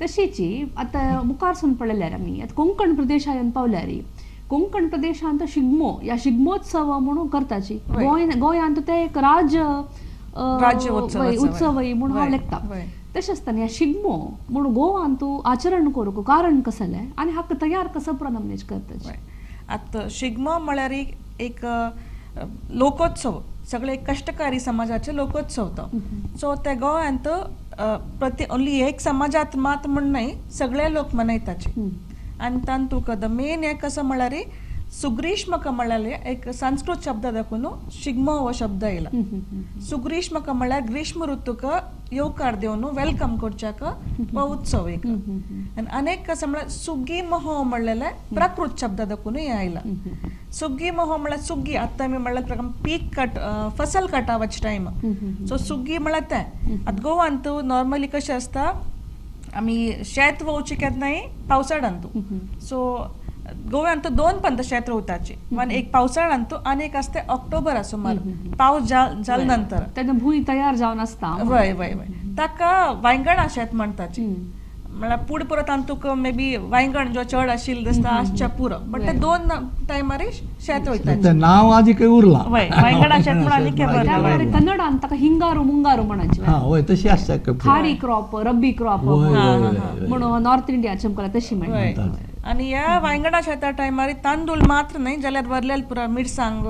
तशीच आतां मुखार सून पळयल्यार आमी आतां कोंकण प्रदेशा येवन पावल्यार कोंकण प्रदेशांत शिगमो ह्या शिगमोत्सव म्हणून करताची गोंयांत ते एक राज्य उत्सव म्हणून हांव लेखता. तशें आसतना ह्या शिगमो म्हणून गोवांत आचरण करूंक कारण कसलें आनी हाका तयार कसो प्रमाणे करताची. आतां शिगमो म्हळ्यार एक लोकोत्सव सगळे कश्टकारी समाजाचे लोकोत्सव तो. सो ते गोंयांत प्रति ओन्ली एक समाजात मात म्हण न्हय सगळे लोक मनयताचे. आनी तातूंत the main एक कसो म्हळ्यार सुग्रीष्मक म्हळ्यार एक संस्कृत शब्द दाखोवन शिगमो हो शब्द आयला. सुग्रीष्मक म्हळ्यार ग्रीष्म ऋतूक येवकार दिवन welcome करच्याक हो उत्सव एक. आनी अनेक कसो म्हळ्यार सुगी महो म्हणलेलें प्राकृत शब्द दाखोवन हें आयला. सुग्गी महो म्हळ्यार सुग्गी आतां आमी म्हणल्यार पीक कट फसल कटावाचे टायम सो सुग्गी म्हळ्यार तें. आतां गोवांत नॉर्मली कशें आसता आमी शेत वोवचें केन्नाय पावसाळ्यांत. सो गोव्यांत दोन पंत शेत रोवताची वन एक पावसाळ्यांत आनी एक आसता ऑक्टोबरा सुमार पावस जाल नंतर तेन्ना भूंय तयार जावन आसता. वय वय वय ताका वांयगणा शेत म्हणटाची म्हळ्यार पूड परत तुका मे बी वांयगण जो चड आशिल्लें दिसता आसच्या पुरो बट ते दोन टायमार शेत वयता नांव आजी खंय उरलां वय वांयगणा शेत म्हणून आनी खबर. कन्नडान ताका हिंगारू मुंगारू म्हणायचे. वय तशी आसता खारी क्रॉप रब्बी क्रॉप म्हणून नॉर्थ इंडिया चमकला तशी म्हणटा. आनी ह्या वांयगणा शेता टायमार तांदूळ मात्र न्हय जाल्यार वरलेले पुरा मिरसांग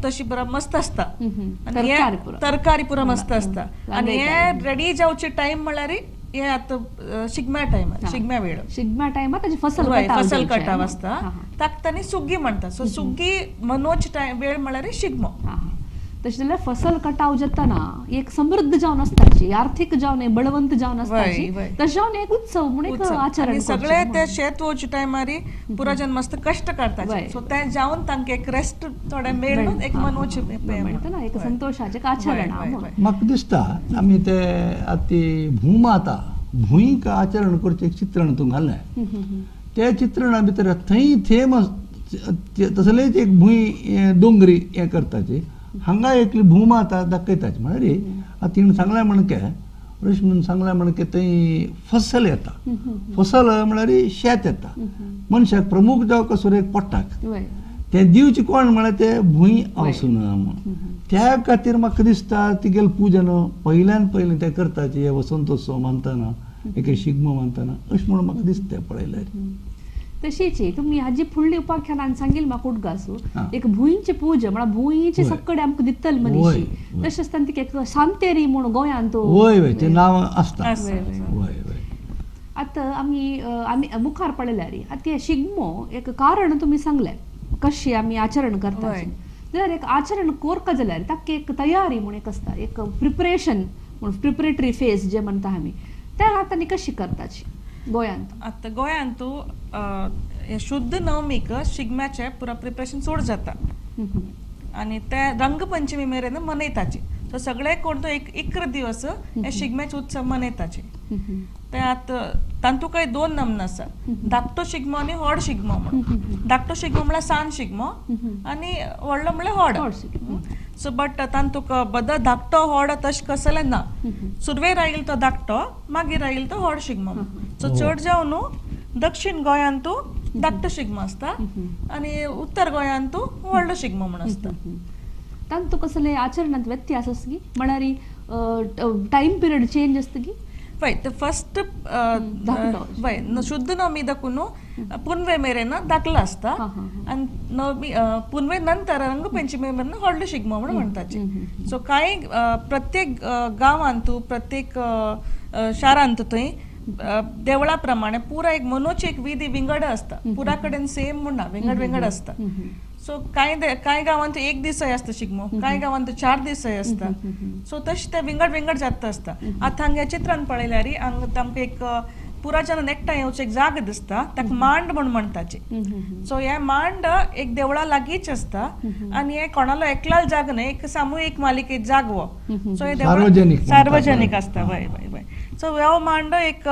तशी पुरा मस्त आसता तरकारी पुरा मस्त आसता. आनी हे रेडी जावचे टायम म्हळ्यार हे आतां शिगम्या टायमार शिगम्या वेळ शिगम्या टायमार ताची फसल फसल कटाव आसता ताका तांणी सुग्गी म्हणटा. सो सुग्गी मनोवचे टायम वेळ म्हळ्यार शिगमो. तशें जाल्यार फसल कटाव जातना एक समृद्ध जावन आसताची आर्थीक जावन बळवंत जावन आसताची तशें जावन एक उत्सव म्हूण एक आचरण सगळे ते शेत वचच्या टायमार पुरा जन मस्त कश्ट काडटाचे. सो ते जावन तांकां एक रेस्ट थोडे मेळून एक मनोवचे म्हणटा ना एक संतोशाचें आचरण. म्हाका दिसता आमी ते आतां ती भूमाता भूंयक आचरण करचें एक चित्रण तूं घालें त्या चित्रणा भितर थंय थेम तसलेच एक भूंय दोंगरी हें करताची हांगा एकली भूमाता दाखयताची. म्हळ्यार आतां तिणें सांगलें म्हणके अशें म्हणून सांगलां म्हण की थंय फसल येता, फसल म्हळ्यार शेत येता, मनशाक प्रमुख जावं कसो एक पोटाक तें दिवचें कोण म्हळ्यार तें भूंय आसून म्हूण. त्या खातीर म्हाका दिसता तिगेलें पुजन पयल्यान पयलें तें करताचे हे वसंतोत्सव मानतना एक शिगमो मानतना अशें म्हणून म्हाका दिसता पळयल्यार. तशीच तुमी हाजी फुडली उपाख्यानान सांगील म्हाका उडगासू एक भुंयची पूजा म्हळ्यार भुंयचे सगळे आमकां दितले मनीस तशें आसतना तिका एक सांतेरी म्हूण गोंयांत वय वय तें नांव आसता. वय वय आतां आमी आमी मुखार पळयल्यार आतां हे शिगमो एक कारण तुमी सांगलें कशी आमी आचरण करता जाल्यार एक आचरण कोरका जाल्यार ताका एक तयारी म्हूण एक आसता, एक प्रिपरेशन म्हूण प्रिपरेटरी फेज जे म्हणटा आमी त्या आतां आनी कशी करताची गोंयांत? आतां गोंयांत शुद्ध नवमीक शिगम्याचें पुरा प्रिपरेशन चड जाता आनी ते रंगपंचमी मेरेन मनयताची. सो सगळे कोण तो एक 11 दिवस हे शिगम्याचे उत्सव मनयताची. ते आतां तांतूकय 2 नमन आसा, धाकटो शिगमो आनी व्हड शिगमो म्हणून. धाकटो शिगमो म्हळ्यार सान शिगमो आनी व्हडलो म्हळ्यार व्हड. सो बट तांतूक बद धाकटो व्हड तशें कसलें ना, सुरवेर आयल तो धाकटो मागीर आयल तो व्हड शिगमो. सो चड जावन न्हू दक्षिण गोंयांत धाकटो शिगमो आसता आनी उत्तर गोंयांत व्हडलो शिगमो म्हूण आसता. तांतू कसले आचरणांत व्यत्यास आसता की म्हळ्यार टायम पिरियड चेंज आसता की? वय ते फर्स्ट वय शुद्ध नवमी दाखून पुनवे मेरेन दाखलो आसता आनी नवमी पुनवे नंतर रंगपंचमी मेरेन व्हडलो शिगमो म्हणून म्हणटाचे. सो कांय प्रत्येक गांवांत प्रत्येक शारांत थंय देवळा प्रमाणे पुरा एक मनोची एक विधी विंगड आसता, पुरा कडेन सेम म्हूण ना, विंगड विंगड आसता. सो कांय कांय गांवांत 1 दिसय आसता शिगमो, कांय गांवांत 4 दिसय आसता. सो तशें ते विंगड विंगड जाता आसता. आतां हांगा चित्रान पळयल्यार हांगा तांकां एक पुरा जनान एकठांय येवचें एक जाग दिसता, ताका मांड म्हूण म्हणटाचे. सो हे मांड एक देवळा लागींच आसता आनी हे कोणालो एकल्याल जाग न्हय, एक सामुहीक मालिकेत जागो. सो हे देवळा सार्वजनीक आसता. वय वय वय. सो हो मांड एक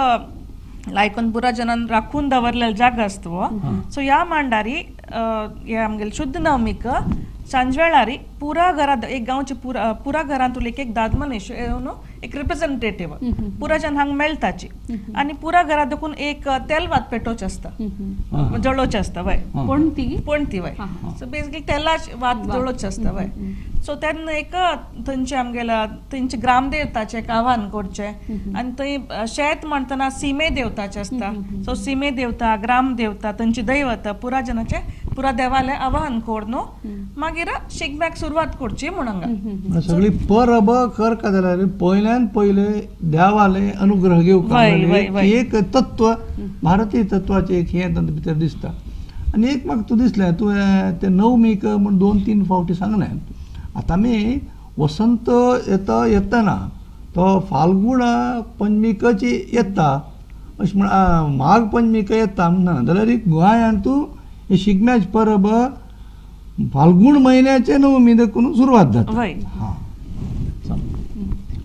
लायकून पुरा जनान राखून दवरलेलो जागो आसता हो. सो ह्या मांडारी हे आमगेले शुद्ध नवमीक सांजवेळारी पुरा घरांत एक गांवचे पुरा पुरा घरांतून एक एक दादलो मनीस येवन एक रिप्रेझेंटेटिव्ह पुरा जन हांगा मेळटाची आनी पुरा घरांत देखून एक तेल वात पेटोवचें आसता, जळोवचें आसता. वय पणती पणती वय. सो बेसिकली तेलाच वात जळोवचें आसता. वय. सो तेन्ना एक थंयचे आमगेल्या थंयचे ग्रामदेवताचें एक आव्हान करचें आनी थंय शेत म्हणटना सिमे देवताचें आसता. सो सिमे देवता ग्रामदेवता थंयची दैवत पुरा जनाचें पुरा देवालें आवाहन करून मागीर शिगम्याक सुरवात करची म्हूण हांगा सगळी परब करका जाल्यार पयल्यान पयले देवाले अनुग्रह घेवंक एक तत्व भारतीय तत्वाचें एक हें तातूंत भितर दिसता. आनी एक म्हाका तूं दिसलें तुवें तें नवमीक म्हूण 2-3 फावटी सांगलें. आतां आमी वसंत येता येतना तो फाल्गुण पंचमीकच येता अशें म्हण माघ पंचमीक येता म्हणना जाल्यार गोंयांत तूं शिगम्याची परब फाल्गुण म्हयन्याचे नवमी देखून सुरवात जाता. हां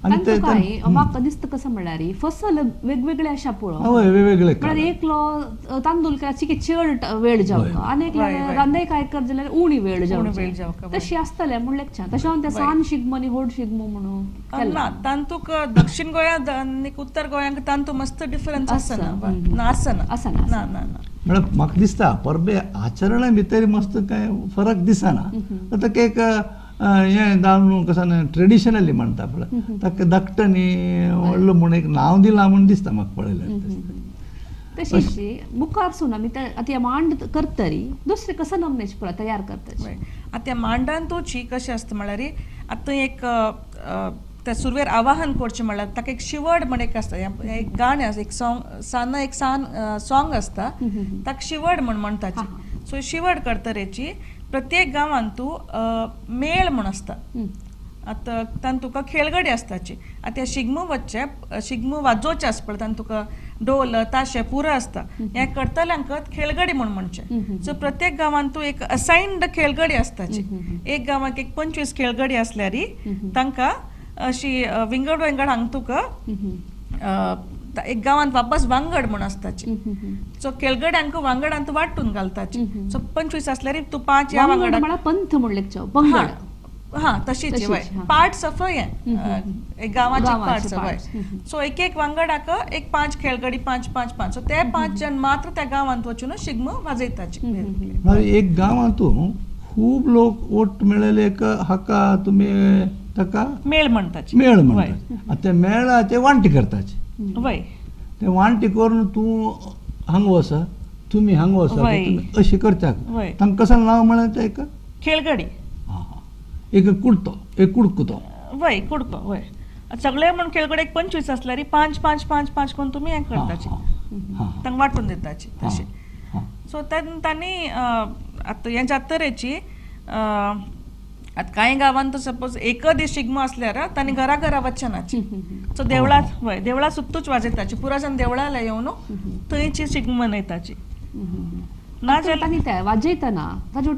आनी काय म्हाका दिसता कसं म्हणल्यार फसल वेगवेगळे आशा पळोवंक वेगवेगळे म्हळ्यार एकलो तांदूळ चिके चड वेळ जावका आनी एकलो रांदय काय कर जाल्यार उणी वेळ जावका तशी आसतले म्हणल्यार छान. तशें ते सान शिगमो आनी व्हड शिगमो म्हणून ना तांतूक दक्षिण गोंयांत आनी उत्तर गोंयांत तांतू मस्त डिफरन्स आसना आसना आसना ना ना ना म्हळ्यार म्हाका दिसता परबे आचरणा भितर मस्त कांय फरक दिसना. ताका एक हें जावन कसं ट्रेडिशनली म्हणटा पळय ताका धाकटो न्ही व्हडलो म्हूण एक नांव दिलां म्हूण दिसता म्हाका पळयल्यार. तशीच मुखार सून आमी आतां मांड करतरी दुसरें कसं नमनेच पळय तयार करता. आतां मांडांतूची कशें आसता म्हळ्यार आतां एक त्या सुरवेर आवाहन करचें म्हळ्यार ताका एक शिवड म्हण एक आसता, एक गाणें आसता, एक सॉंग सान एक सान सॉंग आसता ताका शिवड म्हण म्हणटाची. सो शिवड करतरेची प्रत्येक गांवांत तूं मेळ म्हूण आसता. आतां तांतूं तुका खेळगडे आसताची. आतां शिगमो वचचे शिगमो वाजोवचे आसता पळय तांतूं तुका ढोल ताशे पुरो आसता हें करतल्यांक खेळगडे म्हूण म्हणचें. सो प्रत्येक गांवांत तूं एक असायन्ड खेळगडे आसताची. एक गांवांत एक 25 खेळगडे आसल्यार तांकां अशी विंगड विंगड हांगा तुका एक गांवांत वापस वांगड म्हूण आसताची. सो खेळगड्यांक वांगडांत वांटून घालताची. सो 25 आसल्यार तूं 5 ह्या वांगडा पंथ म्हणलें पंगड हा तशीच तशीच, वय हा. पार्ट्स ऑफ हें एक गांवाचे गांवाचे पार्ट्स वय. parts. सो एक एक वांगडाक एक 5 खेळगडी 5 5 5 सो ते 5 जण मात्र त्या गांवांत वचून शिगमो वाजयताचे. म्हळ्यार एक गांवांतू खूब लोक वोट मेळ्ळे एक हाका तुमी ताका मेळ म्हणटाचे. मेळ म्हणटाचे. आतां ते मेळाचे वांटी करताचे. वय ते वांटी करून तूं हांगा वसा तुमी हांगा वसा वय. अशें करचाक वय. तांकां कसलें नांव म्हळ्यार तें एक खेळगडी. एक कुडतो एक कुडकुतो. वय कुडको वय. सगळे म्हण खेळगडे एक 25 आसल्यार 5 5 5 5 करून तुमी हें करताचे तांकां वांटून दिताचे तशें. सो तांणी आतां हे जात्रेची आतां कांय गांवांत सपोज एक दीस शिगमो आसल्यार तांणी घरा घरा वचचे नाचे. सो देवळां वय देवळां सुत्तूच वाजयताची पुराच्यान देवळां येवन थंयची शिगमो मनयताची. ना जाल्यार ते वाजयतना ताजे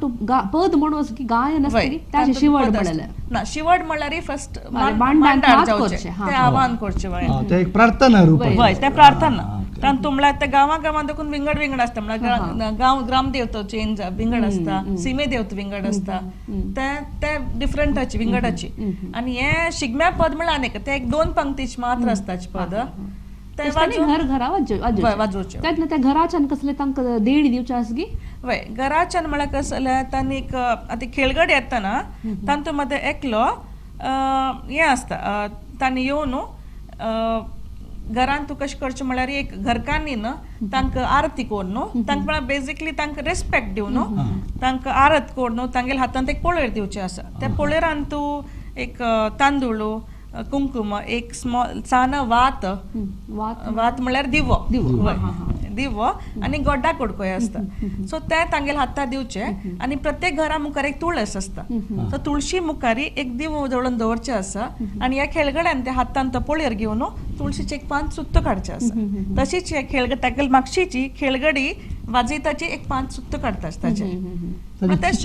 पद म्हणून की गायन आसता ताजें शिवड म्हणलें ना. शिवड म्हणल्यार फर्स्ट मांडार जावचें तें आव्हान करचें वय तें एक प्रार्थना रूप वय तें प्रार्थना. तांतूं म्हणल्यार ते गांवा गांवां देखून विंगड विंगड आसता. म्हणल्यार गांव ग्रामदेवतो चेंज विंगड आसता, सीमे देवत विंगड आसता, ते ते डिफरंटाची विंगडाची. आनी हे शिगम्या पद म्हणल्यार आनी ते एक 2 पंक्तीच मात्र आसताच पद. घर घरा वाजोवचें तेन्ना त्या घराच्यान कसलें तांकां देणी दिवचें आसगी वय. घराच्यान म्हळ्यार कसलें तांणी एक आतां खेळगडे येतना तांतूं मदें एकलो हें आसता तांणी येवन घरान तूं कशें करचें म्हळ्यार एक घरकान्नी न्हू तांकां आरती करून न्हू तांकां म्हळ्यार बेजिकली तांकां रेस्पेक्ट दिवन न्हू तांकां आरत करून न्हू तांगेल्या हातांत एक पोळेर दिवचें आसा. त्या पोळेरान तूं एक तांदूळ कुंकुम एक स्मॉल सान वात वात म्हळ्यार दिवो दिवो आनी गोड्डा कुडकोय आसता. सो ते तांगेल्या हातार दिवचे आनी प्रत्येक घरा मुखार एक तुळस आसता. सो तुळशी मुखार एक दिवो जळोवन दवरचें आसा आनी ह्या खेळगड्यान त्या हातान तो पोळयेर घेवन तुळशीचे एक 5 सुत्त काडचें आसा. तशीच हे खेळगडी तागेली मागशीची खेळगडी वाजयताची एक 5 सुत्त काडटा ताचे. ताजें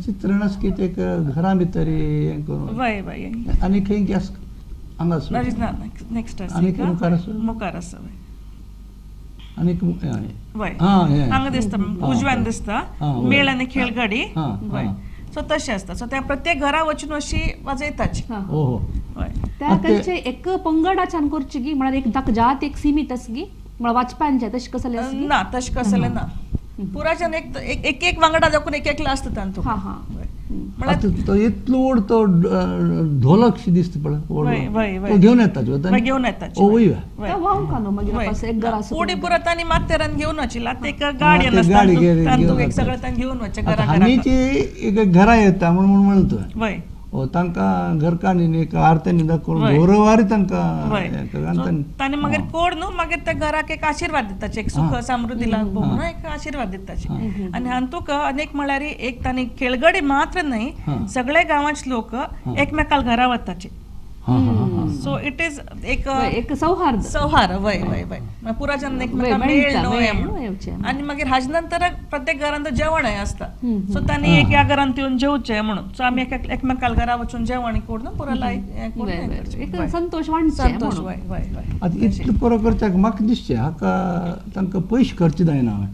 चित्रण आसा की ते घरा भितर हें करून वय वय आनी खंय गॅस हांगा आसा नेक्स्ट आसा आनी मुखार आसा मुखार आसा आनी वय हांगा दिसता उजव्यान दिसता मेळ आनी खेळगडी वय. सो तशें आसता. सो त्या प्रत्येक घरा वचून अशी वाजयताची. त्या तांचे एक पंगडाच्यान करची गी म्हळ्यार एक ताका जात एक सीमित आसा गी म्हळ्यार वाचप्यांचें तशें कसलें आसा ना? तशें कसलें ना. पुराच्यान एक एक एक वांगडा दाखोवन एक एकलो आसता तांतूं. तो इतलो व्हड तो ढोलक शी दिसता पळय घेवन येता घेवन येता उडी पुरा तांणी माथ्यारान घेवन वचिल्ला एक गाडी तांतूं एक सगळें तांणी घेवन वचचें घरा. हांगची एक घरा येता म्हणून म्हणतो वय तांकां घरकान्नीनी एक आरत्यांनी दाखोवन गौरवारी तांकां तांणी मागीर कोड न्हू मागीर त्या घराक एक आशिर्वाद दिताचे एक सुख समृद्धी लागो म्हणून एक आशिर्वाद दिताचे. आनी हातूंत अनेक म्हळ्यार एक तांणी खेळगडी मात्र न्हय सगळे गांवाचे लोक एकमेकाल घरा वताचे. सो it is एक एक सौहार्द सौहार्द वय वय वय पुराच्यान एकमेकां मेळ न्हू. आनी मागीर हाजे नंतर प्रत्येक घरांत जेवण आसता. सो तांणी एक ह्या घरांत येवन जेवचें म्हणून सो आमी एकमेकाल घरा वचून जेवण करून पुरा एक संतोश वांटचे संतोश वय वय वय. आतां इतलें पुरो करच्याक म्हाका दिसचें हाका तांकां पयशे खर्च जायना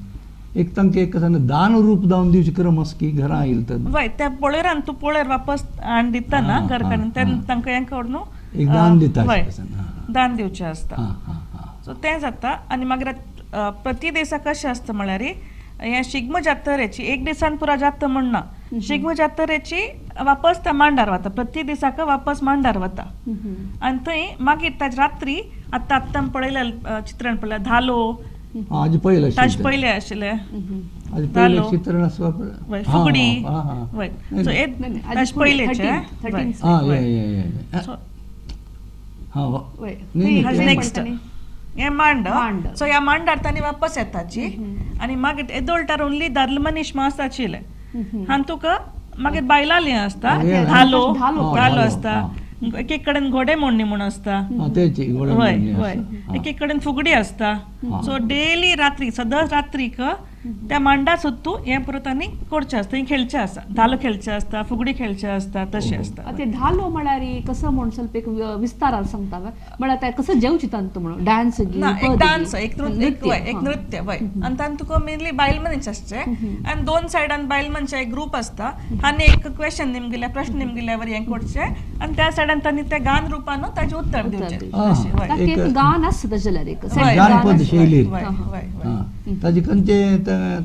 एक तांकां एक दान रूप जावन दिवचें क्रम आसा की घरां आयल तर वय त्या पोळेरान तूं पोळेर वापस हाडून दिता ना घरकान्नी तांकां हें करून एक दान दिता दान दिवचें आसता. सो तें जाता. आनी मागीर प्रति दिसा कशें आसता म्हळ्यार हें शिगमो जात्रेची एक दिसान पुरा जाता म्हण ना. शिगमो जात्रेची वापस त्या मांडार वता प्रति दिसाक वापस मांडार वता आनी थंय मागीर ताजे रात्री आतां आत्तां पळयलें चित्रण पळयलें धालो ताजे पयलें आशिल्लें फुगडी वय सो ताजे पयलेचें नेक्स्ट हे मांड. सो ह्या मांडार तांणी वापस येताची आनी मागीर एदोळटार ओन्ली दादलो मनीस मास आशिल्ले हातूंत मागीर बायलां आसता धालो धालो आसता एक एक कडेन घोडे मोडणी म्हूण आसता वय वय एक एक कडेन फुगडी आसता. सो डेली रात्री सदांच रात्रीक त्या मांडा सुद्दां हें परत आनी करचें आसता, हें खेळचें आसता, धालो खेळचें आसता, फुगडी खेळचें आसता, तशें आसता. ते धालो म्हळ्यार कसो म्हण ಸ್ವಲ್ಪ एक विस्तारान सांगता म्हळ्यार ते कसो जेवची तांतू म्हणून डान्स ना, एक डान्स, एक नृत्य, एक नृत्य वय. आनी तांतू तुका मेनली बायल मनीस आसचे आनी दोन सायडान बायल मनशा एक ग्रूप आसता आनी एक क्वेश्चन निमगिल्या, प्रश्न निमगिल्यावर हें करचें आनी त्या सायडान तांणी त्या गान रुपान ताजें उत्तर दिवचें. एक गान आसता तशें जाल्यार एक जानपद शैली ताजे खंयचे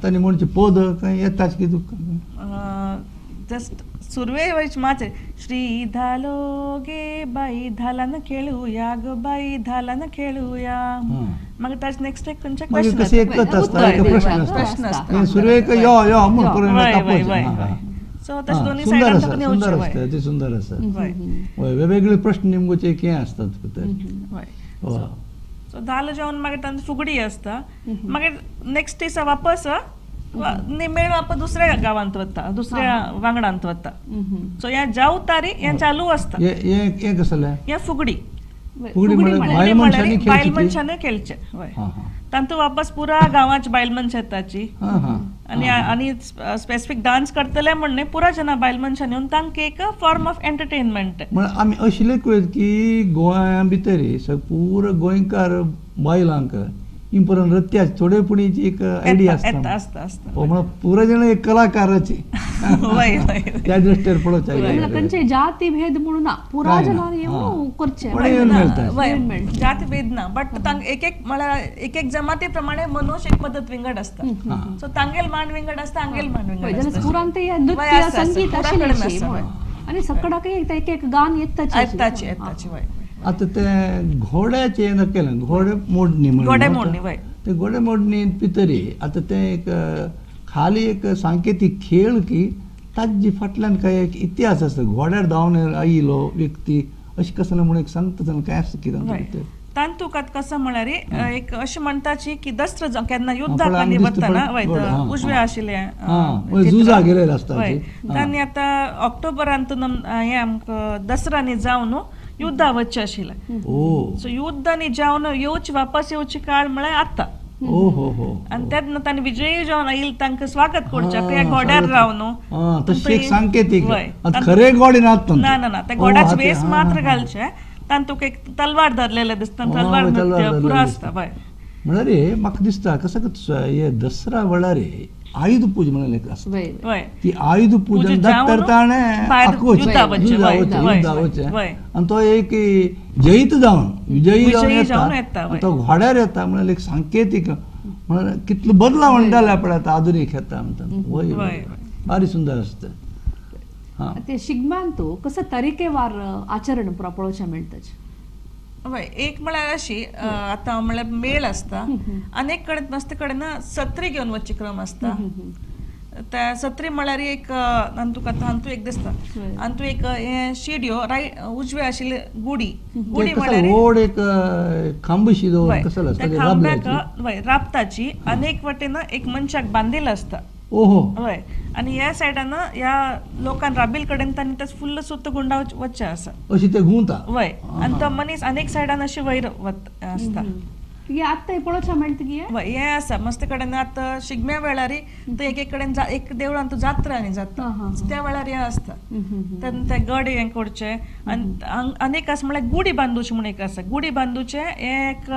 तांणी म्हणचे पद काय येताच की तुका जस्ट सुरवे वयच मात श्री धालो गे बाई धालान खेळुया ग बाई धालान खेळुया. मागीर ताजे नेक्स्ट एक खंयचे क्वेश्चन प्रश्न आसता, सुरवेक यो यो म्हूण. सो तशें दोनी सायडान तुका नेवचें. ते सुंदर आसा, वेगवेगळे प्रश्न निमगोचे हें आसतात. सो धालो जेवन मागीर तांची फुगडी आसता, मागीर नेक्स्ट दिसा वापस मेळ वापस दुसऱ्या गांवांत वता, दुसऱ्या वांगडांत वता. सो ह्या जावतारी हें चालू आसता. हें कसलें? हें फुगडी, बायल मनशांनी खेळचें. हय, तांतू वापस पुरा गांवाची बायल मनशां येताची आनी आनी स्पेसिफीक डान्स करतले म्हण न्हय, पुरा जना बायल मनशां येवन तांकां एक फॉर्म ऑफ एंटरटेनमेंट. म्हळ्यार आमी अशें लेखूं की गोंया भितर पुरा गोंयकार बायलांक इम्पोर्टंट नृत्याची थोडे पुणीची एक आयडिया आसता, म्हणून पुरा जण एक कलाकाराची त्या दृष्टीर पळोवचें. खंयचे जाती भेद म्हणून ना, पुरा जणांनी येवन करचें, जाती भेद ना, बट एक एक म्हळ्यार एक एक जमाती प्रमाणे मनोश एक पद्दत विंगड आसता. सो तांगेल मांड विंगड आसता, हांगेल मांड विंगड आसता. पुरान ते नृत्य संगीत आशिल्लें आनी सकडाक एक एक गान येताची येताची. आतां ते घोड्याचें न केलें, घोडे मोडणी म्हणून, ते घोडे मोडणी भितरी आतां तें एक खाली एक सांकेतीक खेळ की ताजी फाटल्यान काय एक इतिहास आसता. घोड्यार धांवन आयिल्लो व्यक्ती अशें कसलें म्हणून एक सांगता जाल्यार काय आसता कितें भितर तांतूक आतां कसो म्हळ्यार एक अशें म्हणटाची की दस्त्र केन्ना युद्धाक वतना उजवे आशिल्लें झुजा गेलेले आसता तांणी आतां ऑक्टोबरांत हें आमकां दसऱ्यांनी जावन युद्धा वचचें आशिल्लें. सो युद्धांनी जावन येवचे वापस येवचे काळ म्हळ्यार आतां. आनी तेन्ना तांणी विजयी जावन आयिल्ले तांकां स्वागत करचें त्या घोड्यार रावन. सांकेतीक खरे घोडे ना ना ना, त्या घोड्याचे वेस मात्र घालचे, तांतूक एक तलवार धरलेले दिसता, तलवार नृत्य पुरो आसता. हय, म्हळ्यार म्हाका दिसता कसं हे दसरा वेळार आयुध पूजा म्हणून एक आसता, ती आयुध पूजन तर ताणें युद्धावचें आनी तो एक जैत जावन विजयी जावन येता, तो घोड्यार येता म्हळ्यार एक सांकेतीक म्हळ्यार कितलो बदलाव जाल्या पळय आतां आधुनीक येता म्हणटा. वय भारी सुंदर आसता. ते शिगम्यांतू कसं तरेकेवार आचरण पुरा पळोवचें मेळटा. हय, एक म्हळ्यार अशी आतां म्हळ्यार मेळ आसता आनी एक कडेन मस्त कडेन सत्री घेवन वचचे क्रम आसता. त्या सत्री म्हळ्यार एक आनी तुका आतां हातूंत एक दिसता, आनी तूं एक हें शिडयो रायट उजवे आशिल्ले गुडी, गुडी म्हळ्यार व्हड एक खांबशी त्या खांब्याक हय राबताची आनी एक वटेन एक मनशाक बांदिल्लो आसता. ओहो, हय, आनी ह्या सायडान ह्या लोकान राबील कडेन तांणी तें फुल्ल सुत्त गुंडाव वचचें आसा अशी ते घुंवता. वय, आनी तो मनीस आनी एक सायडान अशी वयर आसता. आतां पळोवचें मेळटा की वय हें आसा मस्त कडेन. आतां शिगम्या वेळार थंय एक एक कडेन एक देवळान जात्रा आनी जाता त्या वेळार हें आसता, तेन्ना ते गडे हें करचें. आनी आनी एक आसा म्हळ्यार गुडी बांदूची म्हूण एक आसा, गुडी बांदूचें हें एक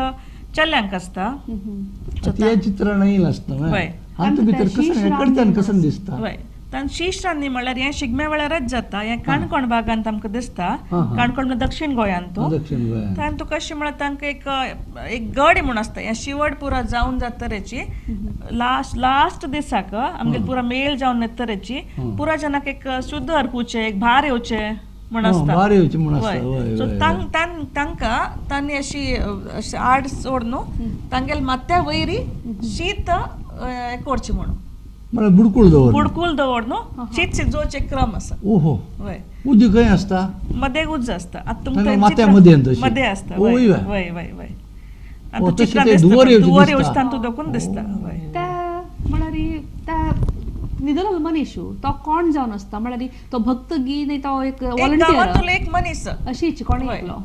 चल्यांक आसता. चित्रण येयल आसता भितर कसं दिसता. वय, शीश रान्नी म्हळ्यार हें शिगम्या वेळारच जाता. हें काणकोण भागांत आमकां दिसता, काणकोण म्हळ्यार दक्षीण गोंयांत. तातूंत तुका अशें म्हळ्यार तांकां एक एक गड म्हूण आसता. हें शिवड पुरा जावन जातरेची लास्ट लास्ट दिसाक आमगे पुरा मेळ जावन येतरेची पुरा जनाक एक शुद्ध अर्पुचें एक भार येवचें म्हूण आसता. सो तांकां तांणी अशी आड सोड न्हू तांगेले माथ्या वयरी शीत करचें म्हणून बुडकुल दवर, बुडकुल दवर न्हू शीत शिजोवचें क्रम आसा. ओहो, वय उज खंय आसता? मदें उज आसता. आतां तुमकां मदें आसता. वय वय वय वय आतां चित्रां दिसता, धुंवर येवचें तातूंत दोकून दिसता. वय, त्या म्हळ्यार त्या निदल मनीस तो कोण जावन आसता म्हळ्यार तो भक्त गी न्ही तो एक व्हॉलंटियर एक मनीस अशीच कोण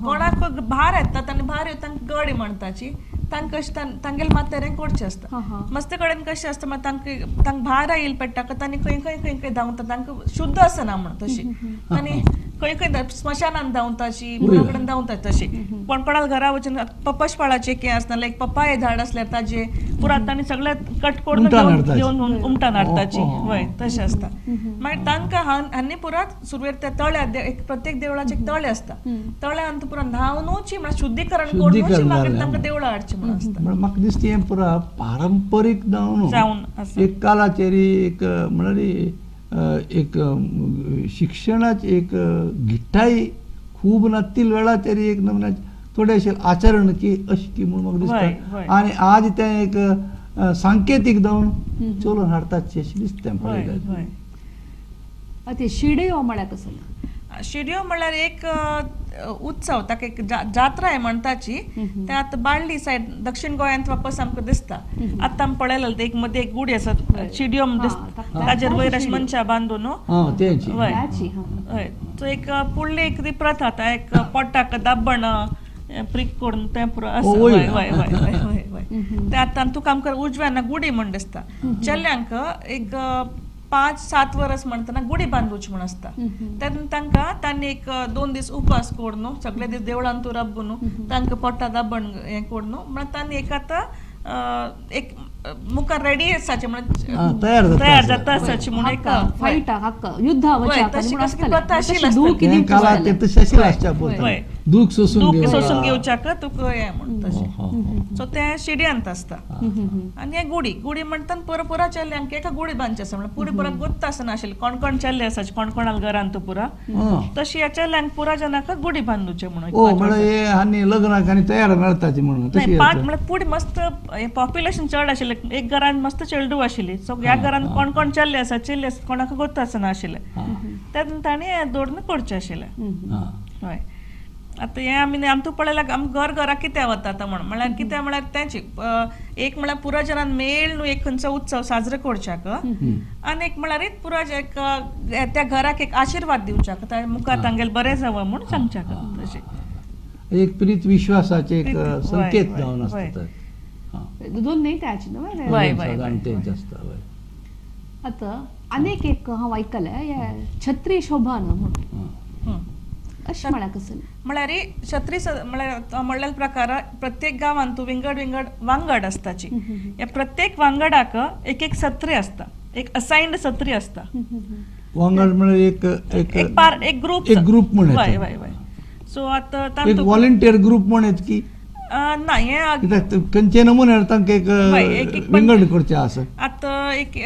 कोणाक भार येता आनी भार येता गडी म्हणटाची तांकां तांगेले माथ्यार कोडचें आसता. मस्त कडेन कशें आसता मागीर तांकां तांकां भार आयिल्लें पडटा तांणी खंय खंय खंय खंय धांवता, तांकां शुद्ध आसना म्हण तशी आनी खंय खंय स्मशानान धांवता अशी कोणा कडेन धांवता तशी कोण कोणाल घरा वचून पपशपाळाचें हें आसना लायक पपाय झाड आसल्यार ताजे पुरा तांणी सगळे कट करून घेवन उमटान हाडटाची वय तशें आसता. मागीर तांकां हांणी पुरा सुरवेर त्या तळ्या एक प्रत्येक देवळाचें एक तळें आसता, तळ्यांत पुरा न्हावनूच म्हळ्यार शुद्धीकरण करूनच मागीर तांकां देवळां हाडचीं म्हणून आसता. म्हाका दिसता हें पुरा पारंपरीक जावन एक कालाचेर एक म्हळ्यार एक शिक्षणाची एक घिट्टाई खूब नातील वेळाचेर एक नमुन्याचे थोडेशे आचरण की अशी की म्हूण म्हाका दिसता. आनी आज तें एक सांकेतीक जावन चलोवन हाडटात अशें दिसता पळयल्यार. ते शिडयो म्हळ्यार कसो? शिडयो म्हळ्यार एक उत्सव, ताका एक जात्रा म्हणटाची. ते आतां बाळ्ळी सायड दक्षिण गोंयांत वापस आमकां दिसता. आतां आमी पळयलें एक मदीं एक गुडी आसा शिडयो म्हण दिसता, ताजेर वयर अशें मनशां बांदून हय हय. सो एक फुडली एक ती प्रथा आतां एक पोटाक दाबण प्रीक करून तें पुरो आसा. हय हय हय हय हय. तें आतां तुका आमकां उजव्यान गुडी म्हण दिसता. चल्यांक एक 5-7 वर्स म्हणटना गुडी बांदूची म्हण आसता. तेन्ना तांकां तांणी एक 2 दीस उपास करून सगळे दीस देवळांत राबून तांकां पोटा दाबण हें करून म्हळ्यार तांणी एक आतां एक मुखार रेडी आसाचें म्हळ्यार तयार जाता आसाची म्हूण एक दूख सोसून घेवच्याक तुका हें म्हण तशें. सो तें शिडयांत आसता. आनी हें गुडी गुडी म्हणटा पुरा पुरा चल्यांक एका गुडी बांदचें आसता म्हळ्यार पुरी पुरा गोत्त आसना आशिल्लें कोण कोण चल्ले आसाचे कोण कोणाल घरांत पुरा तशी ह्या चल्यांक पुरा जनाक गुडी बांदूचें म्हणून. आनी लग्नाक आनी तयार मेळटाची म्हणून पांच म्हळ्यार पुडी मस्त पॉप्युलेशन चड आशिल्लें, एक घरान मस्त चेडूं आशिल्ली. सो ह्या घरान कोण कोण चल्ले आसा चेल्ले आसा कोणाक गोत्त आसना आशिल्लें तेन्ना ताणें दोडून करचें आशिल्लें. हय. आतां हें आमी आमकां पळयल्यार आमी घर घरा कित्याक वता आतां म्हण म्हळ्यार कित्याक म्हळ्यार तेंच एक म्हळ्यार पुरा जनान मेळ न्हू एक खंयचो उत्सव साजरो करच्याक आनी एक म्हळ्यार पुरा एक त्या घराक एक आशिर्वाद दिवच्याक त्या मुखार तांगेलें बरें जावं म्हूण सांगच्याक तशें एक प्रीत विश्वासाचें एक संकेत जावन आसता. दोन न्हय त्याचे न्हय. आतां आनीक एक हांव आयकलें छत्री शोभान म्हणून अशें म्हळ्यार कसलें? म्हळ्यार छत्री म्हळ्यार म्हणलेल्या प्रकार प्रत्येक गांवांत विंगड विंगड वांगड आसताची. ह्या प्रत्येक वांगडाक एक एक सत्री आसता, एक असायन्ड सत्री आसता. वांगड म्हळ्यार एक एक ग्रुप, एक ग्रुप म्हण. हय हय हय. सो आतां एक व्हॉलंटियर ग्रुप म्हण येत की ना हें कित्याक खंयचे नमुन्यार तांकां एक विंगड करचें आसा. आतां एक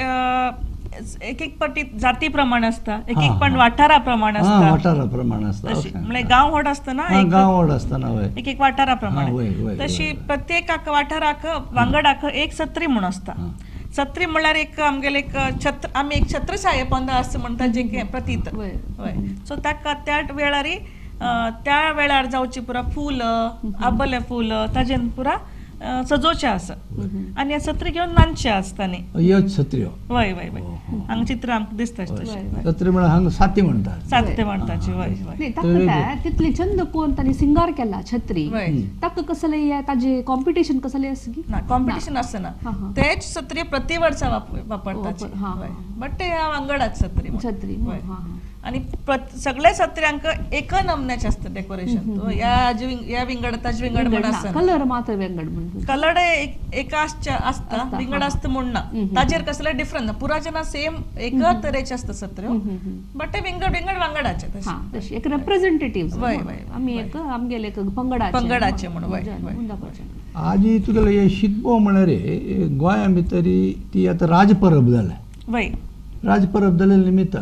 एक एक पटी जाती प्रमाण आसता, एक एक पण वाठारा प्रमाण आसता. वाठारा प्रमाण आसता म्हळ्यार गांव व्हड आसतना गांव व्हड आसतना एक एक वाठारा प्रमाण तशी प्रत्येक वाठाराक वांगडाक एक सत्री म्हूण आसता. सत्री म्हळ्यार एक आमगेले एक छत्र, आमी एक छत्रछाये पोंदा आसता म्हणटा जे प्रतीत. हय. सो ताका त्या वेळार त्या वेळार जावची पुरा फूल आबले फूल ताजेन पुरा सजोवचें आसा आनी सत्री घेवन नाचचें आसता न्ही. सत्र्यो वय वय वय हांगा चित्र आमकां दिसता तशें. सत्री म्हळ्यार हांगा साती म्हणटात. साते म्हणटाची वय वय. ताका तितले चंद कोण तांणी सिंगार केला छत्री ताका कसलें ताजें कॉम्पिटिशन कसलें आसा की ना? कॉम्पिटिशन आसना, तेच सत्री प्रति वर्सा वापरतात बट ते ह्या वांगडाच सत्री छत्री. आनी सगळे सत्र्यांक एका नमुन्याचें आसता डेकोरेशन. ह्या विंगड ताजे विंगड म्हण आसना, कलर मात्र विंगड म्हण कलर एका आसता विंगड आसता म्हूण ना, ताजेर कसले डिफरंट ना, पुरा जना सेम एका तरेचे आसता सत्र्यो बट ते विंगड विंगड वांगडाचे तशें एक रिप्रेझेंटेटिव्ह. वय वय. आमी एक आमगेले एक पंगडाचे पंगडाचे म्हूण. वय वय. आजी तुगेले हे शिगमो म्हळ्यार गोंया भितर ती आतां राजपरब जाल्या. वय. राजपरब जाल्ले निमित्त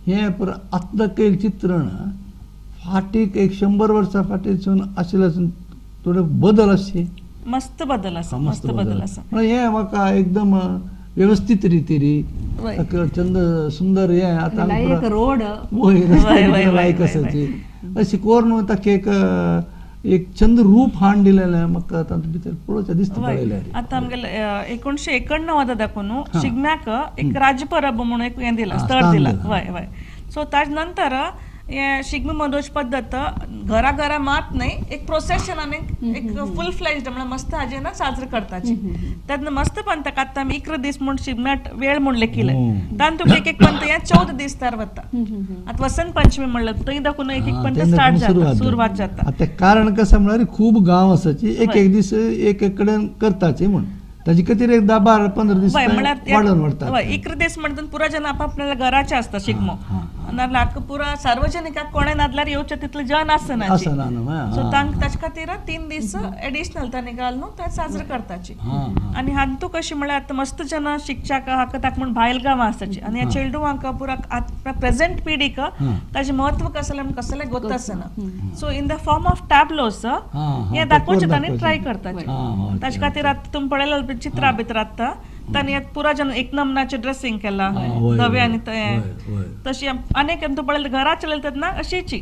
हें पुरा आतां एक चित्रण फाटीक एक 100 वर्सां फाटीसून आशिल्लें थोडे बदल आसचे मस्त बदल आसा, मस्त बदल आसा. हें म्हाका एकदम व्यवस्थीत रितीन चंद सुंदर हें आतां रोड लायक आसाची अशी करून ताका एक एक चंद रूप हाडून दिलेलें म्हाका तातूंत भितर पळोवचें दिसता पळयल्यार. आतां आमगेले 1991 दाखोवन शिगम्याक एक राजपरब म्हणून एक हें दिलां, स्थळ दिलां. वय वय. सो ताजे नंतर हे शिगमो मनोवची पद्दत घरा घरा मात न्हय, एक प्रोसेशन आनी एक फूल फ्लॅज्ड म्हळ्यार मस्त हाजे ना साजरो करताची. तेन्ना मस्त पंताक आतां आमी 11 दीस म्हूण शिगम्या वेळ म्हूण लेखिले, तातूंत एक एक पंत हे 14 दीस तर वता. आतां वसंत पंचमी म्हणलं थंय दाखून एक एक पंत स्टार्ट जाता, सुरवात जाता. आतां कारण कसं म्हळ्यार खूब गांव आसाची एक एक दीस एक एक कडेन करताची म्हूण ताजे खातीर एक 10 12 15 दीस वाडोवन व्हरतात. 11 दीस म्हणटा पुरा जन आपापल्या घराचे आसता शिगमो, नाल्यार पुरा सार्वजनिकाक कोणें नादल्यार येवचें तितले जन आसना, सो तांकां ताचे खातीर 3 दीस एडिशनल तांणी घालून ते साजरो करताची. आनी हातूंत कशें म्हळ्यार आतां मस्त जन शिकच्याक हाका ताका म्हूण भायल गांवां आसताची आनी ह्या चेडवांक पुरा प्रेजेंट पिढीक ताजें म्हत्व कसलें म्हूण कसलें गोत आसना. So in the form of tableaus हें दाखोवचें तांणी ट्राय करताची. ताचे खातीर आतां तुमी पळयलें चित्रां भितर आतां तांणी पुरा जन एक नमनाचें ड्रेसिंग केलां नवें आनी तशी अनेक तूं पळयलें घरा चलयलें तेन्ना अशीची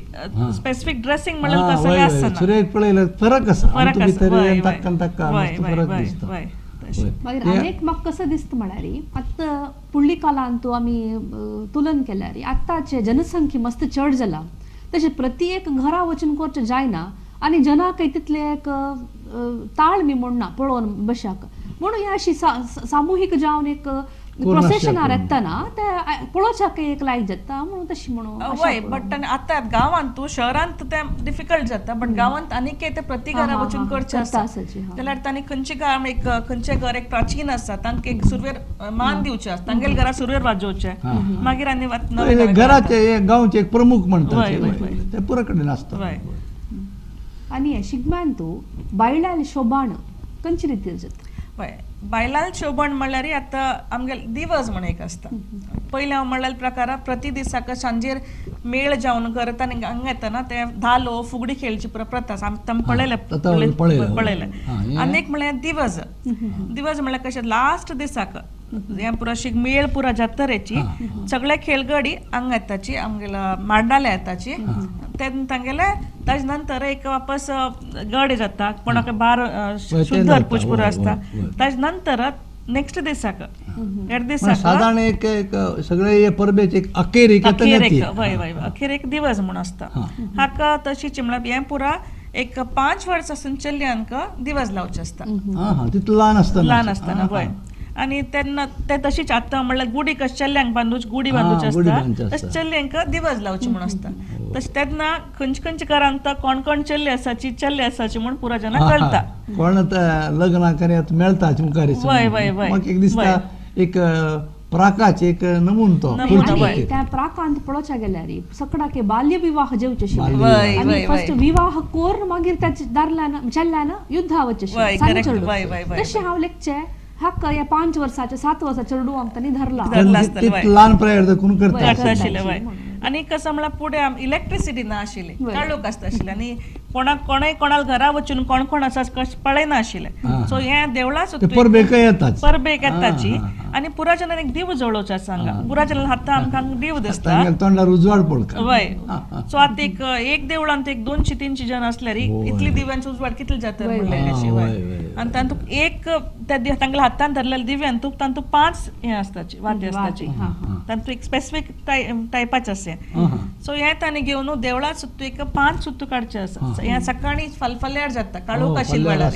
स्पेसिफीक ड्रेसिंग म्हणल्यार कसलें आसना, पळयलें फरक आसा, फरक आसा. मागीर अनेक म्हाका कसं दिसता म्हळ्यार आतां फुडली काळांत आमी तुलन केल्यार आतांचे जनसंख्या मस्त चड जाला, तशें प्रति एक घरा वचून करचें जायना आनी जनाकय तितले एक ताळ मी म्हूण ना पळोवन बशाक, म्हणून ही अशी सामुहीक जावन एक प्रोसेशनार येतना ते पळोवच्याक एक लायक जाता म्हणून तशी म्हणून. हय, बट आतां गांवांत तूं शहरांत तें डिफिकल्ट जाता, बट गांवांत आनीक ते प्रति घरा वचून करचें आसता जाल्यार तांणी खंयचे गांव एक खंयचें घर एक प्राचीन आसा तांकां एक सुरवेर मान दिवचें आसता, तांगेले घरा सुरवेर वाजोवचें, मागीर आनी घराचे गांवचे एक प्रमुख म्हणटा ते पुरा कडेन आसता. आनी शिगम्यान तूं बायलां शोभाण खंयचे रितीर जाता? हय, बायलां शोभण म्हणल्यार आतां आमगेले दिवस म्हण एक आसता. पयलें हांव म्हणल्यार प्रकारा प्रति दिसाक सांजेर मेळ जावन करता आनी हांगा येतना ते धालो फुगडी खेळची प्रथा आसा, आमी पळयलें पळयलें. आनी एक म्हणल्यार दिवस, दिवस म्हणल्यार कशें लास्ट दिसाक हें पुरा मेळ पुरा जातरेची सगळे खेळगडी हांगा येताची आमगेल्या मांडाल्या येताची, तेन्ना तांगेले ताजे नंतर एक वापस गडे जाता, कोणाक बार शुद्ध पुरो आसता, ताजे नंतर नेक्स्ट दिसाक हेर दिसाक सादारण एक सगळे परबेचे अखेर हय हय अखेर एक दिवस म्हूण आसता. हाका तशीच म्हळ्यार हें पुरा एक 5 वर्सां आसून चलयांक दिवस लावचे आसता, ल्हान आसतना, ल्हान आसतना हय. आनी तेन्ना ते तशीच आतां म्हणल्यार गुडी कशें चल्यांक बांदूच गुडी बांदूची आसता तशें चलयांक दिवस लावची म्हूण आसता. तशें तेन्ना खंयचे खंयचे घरांत कोण कोण चल्ले आसाची चल्ले आसाची म्हूण पुरा जाणां कळटा, कोण लग्नाक मेळटा मुखार. वय वय वय एक दिसता एक प्राकाचे एक नमून तो त्या प्राकांत पळोवच्या गेल्यार सकडाके बाल्य विवाह जेवचे आनी फर्स्ट विवाह कोर मागीर त्या दारल्यान चल्ल्यान युद्धा वचचे तशें हांव लेखचें हाका ह्या 5 वर्साचे 7 वर्साचे चेडवांक तांणी धरला ल्हान प्रायर देखून करता आशिल्लें. वय, आनी कसं म्हळ्यार फुडें इलेक्ट्रिसिटी ना आशिल्ली, काळोख आसता आशिल्लें आनी कोणाक कोणय कोणाक घरा वचून कोण कोण आसा कशें पळयना आशिल्लें. सो हें देवळां परबेक येता, परबेक येताची आनी पुरा जनान एक दीव जळोवचो आसा हांगा, पुरा जनान हाता आमकां दीव दिसता, तोंडार उजवाड पडटा. वय, सो आतां एक एक देवळांत एक 200-300 जण आसल्यार इतली दिव्यांचो उजवाड कितले जाता म्हणलें अशें. वय, आनी तातूंत एक त्या तांगेल्या हातान धरलेल्या दिव्यान तातूंत 5 हें आसताची वाती आसताची, तातूंत एक स्पेसिफीक टायपाचें आसा. सो हें तांणी घेवन देवळां सुत्तू एक 5 सुत्तू काडचें आसा, हें सकाळीं फालफाल्यार जाता काळोख आशिल्ल्या वेळार.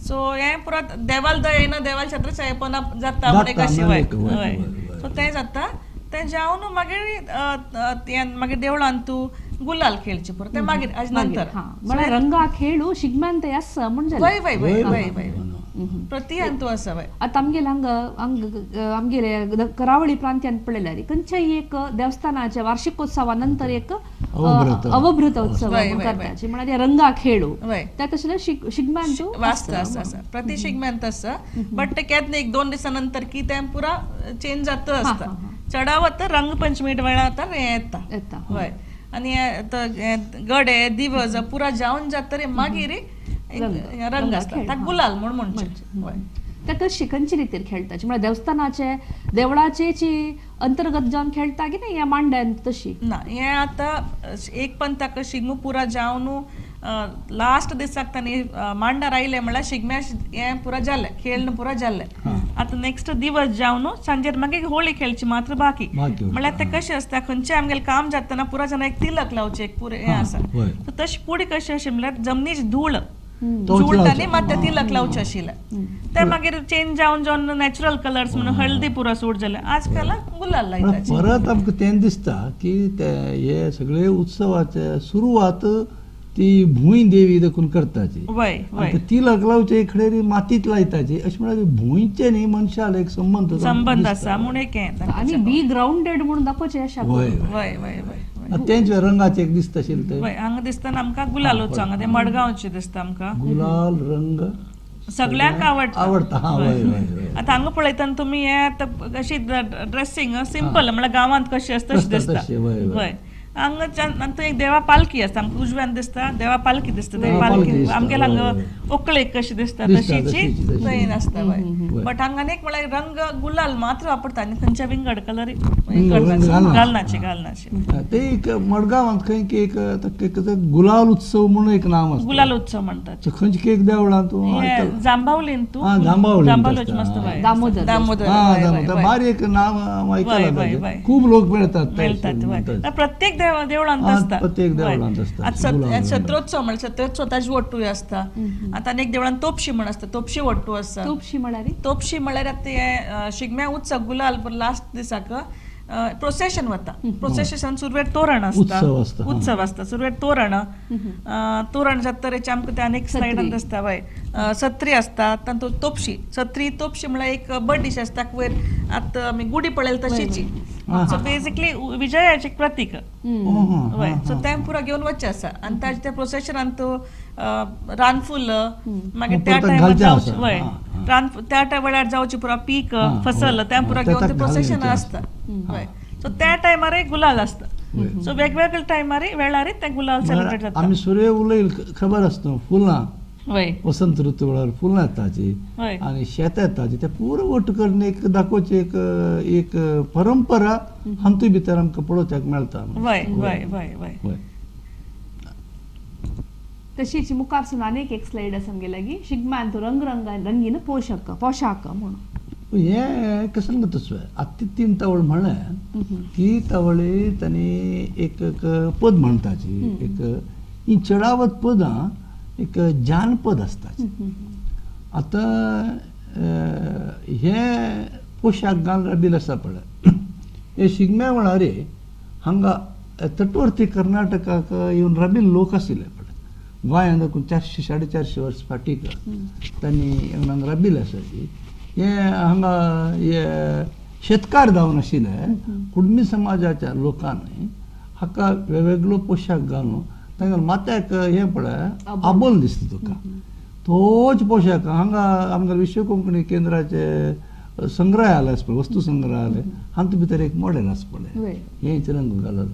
सो हें पुरा देवाल दय येना देवाल छत्र जाता म्हण एक अशें. वय वय, सो तें जाता तें जावन मागीर मागीर देवळांत तूं गुलाल खेळचे पुरो तें मागीर आज नंतर म्हळ्यार रंगा खेळू शिगम्यान ते आसा म्हणजे. वय वय वय वय वय प्रति अंतू आसा. वय, आतां आमगेले हांगा आमगेले करावळी प्रांत्यांत पळयल्यार खंयच्याय एक देवस्थानाच्या वार्षिकोत्सवा नंतर एक अवभृत उत्सव करताची म्हळ्यार रंगा खेळू त्या तशें शिगम्यान तूं वास्तू आसा आसा प्रति शिगम्यांत आसा. बट ते केन्ना 1-2 दिसां नंतर की तें पुरा चेंज जाता आसता, चडावत रंगपंचमी वेळार आतां हें येता. हय, आनी गडे दिवज पुरा जावन जातरी मागीर रंग आसता ताका गुलाल म्हूण म्हणचें. हय, त्या कशी खंयचे रितीर खेळटाची म्हळ्यार देवस्थानाचे देवळाचे अंतर्गत जावन खेळटा की न्ही ह्या मांड्यान तशी ना. हें आतां एक पंथाक शिगमो पुरा जावन लास्ट दिसाक तांणी मांडार आयले म्हणल्यार शिगम्या हें पुरा जालें, खेळणें पुरा जालें. आतां आतां नेक्स्ट दिवस जावन सांजेर मागीर होळी खेळची मात्र बाकी. म्हळ्यार ते कशें आसता खंयचें आमगेलें काम जातना पुरा जाणां एक तिलक लावचें एक पुरें हें आसा. सो तशी पुडी कशें अशें म्हळ्यार जमनीची धूळ जुळटा मात ते तिलक लावचें आशिल्लें. ते मागीर चेंज जावन जावन नॅचरल कलर्स म्हणून हळदी पुरो सूट जालें. आजकाल गुलाल लायतात. परत आमकां तें दिसता की ते हे सगळे उत्सवाचे सुरवात ती भूंय देवी देखून करताची. तिलक लावचे खडेरी मातीत लायताची. अशें म्हळ्यार भूंयचे न्ही मनशाल एक संबंद संबंद आसा म्हूण एक आनी बी ग्राउंडेड म्हणून दाखोवचें अशें. वय वय वय तेंच रंगाचे एक दिसता आशिल्लें तें. हांगा दिसतना आमकां गुलाल उत्सव हांगा ते मडगांवचे दिसता आमकां गुलाल रंग सगळ्यांक आवडटा आवडटा. आतां हांगा पळयतना तुमी हे आतां अशी ड्रेसिंग सिंपल म्हळ्यार गांवांत कशी आसता तशें दिसता. हय हांगा एक देवा पालखी आसता आमकां उजव्यान दिसता देवा पालखी दिसता. पालखी आमगेले हांगा ओकळेक कशी दिसता तशीची थंय आसता. हय बट हांगा एक म्हळ्यार रंग गुलाल मात्र वापरता आनी खंयच्या विंगड कलर घालनाचे घालनाचे. ते एक मडगांवांत खंय एक गुलाल उत्सव म्हणून एक नाम आसा. गुलाल उत्सव म्हणटात खंयचे एक देवळांत जांबावलीन तूं जांबावली मस्त दामोदर दामोदर बारीक नाम आयकलां. खूब लोक मेळतात मेळतात प्रत्येक देवळांत आसता. प्रत्येक देवळांत आसता. सत्रोत्सव म्हळ्यार सत्रोत्सव ताजी वट्टूय आसता. आतां अनेक देवळांत तोपशी म्हण आसता. तोपशी वट्टू आसता. तोपशी म्हळ्यार तोपशी म्हळ्यार आतां हें शिगम्या उत्सव गुलाल लास्ट दिसाक प्रोसेशन वता. प्रोसेशन सुरवेर तोरण आसता उत्सव आसता सुरवेर तोरण तोरण जाता तरेचे आमकां ते अनेक सायडान दिसता. वय सत्री आसता तातूंत तोपशी सत्री तोपशी म्हळ्यार एक बडीश आसता वयर आतां आमी गुडी पळयली तशीची. सो बेजिकली विजयाचें प्रतीक. वय सो तें पुरो घेवन वचचें आसा आनी ताजें तें प्रोसेशनान रानफुल मागीर त्या टायमार जावचें. वय रान त्या वेळार जावचें पुरो पीक फसल तें पुरो घेवन तें प्रोसेशन आसता. हय सो त्या टायमारय गुलाल आसता. सो वेगवेगळ्या टायमार वेळार ते गुलाल सेलिब्रेट जाता. आमी सुर्य उलयल खबर आसता फुलां वसंत ऋतू वेळार फुलां येताची आनी शेतां येताची ते पुरो वट करून एक दाखोवची एक एक परंपरा हातूंत भितर आमकां पळोवपाक मेळटा. वय वय वय वय तशीच मुखार सून आनीक एक स्लायड आसा आमगे लागीं शिगम्यांत रंग रंगान रंगीन पोशाक पोशाक म्हणून. हें कशें तसो आतां तीन तावळ म्हणलें ती तावळी तांणी एक पद म्हणटाची. एक ही चडावत पदां एक जानपद आसता. आतां हे पोशाक घालून राबिल्ले आसा पळय हे शिगम्या वेळार हांगा तटवर्ती कर्नाटकाक येवन राबिल्ले लोक आशिल्ले पळय गोंयांत दाखून 400 450 वर्स फाटीक तांणी हांगा राबिल्ले आसा. हे हांगा हे शेतकार जावन आशिल्ले कुडमी समाजाच्या लोकांनी हाका वेगवेगळो पोशाक घालून तांकां माथ्याक हें पळय आबोल दिसता तुका तोच पोशाक. हांगा आमकां विश्व कोंकणी केंद्राचे संग्रहालय आसा पळय वस्तू संग्रहालय हातूंत भितर एक मॉडेल आसा पळय हेंच रंग घालून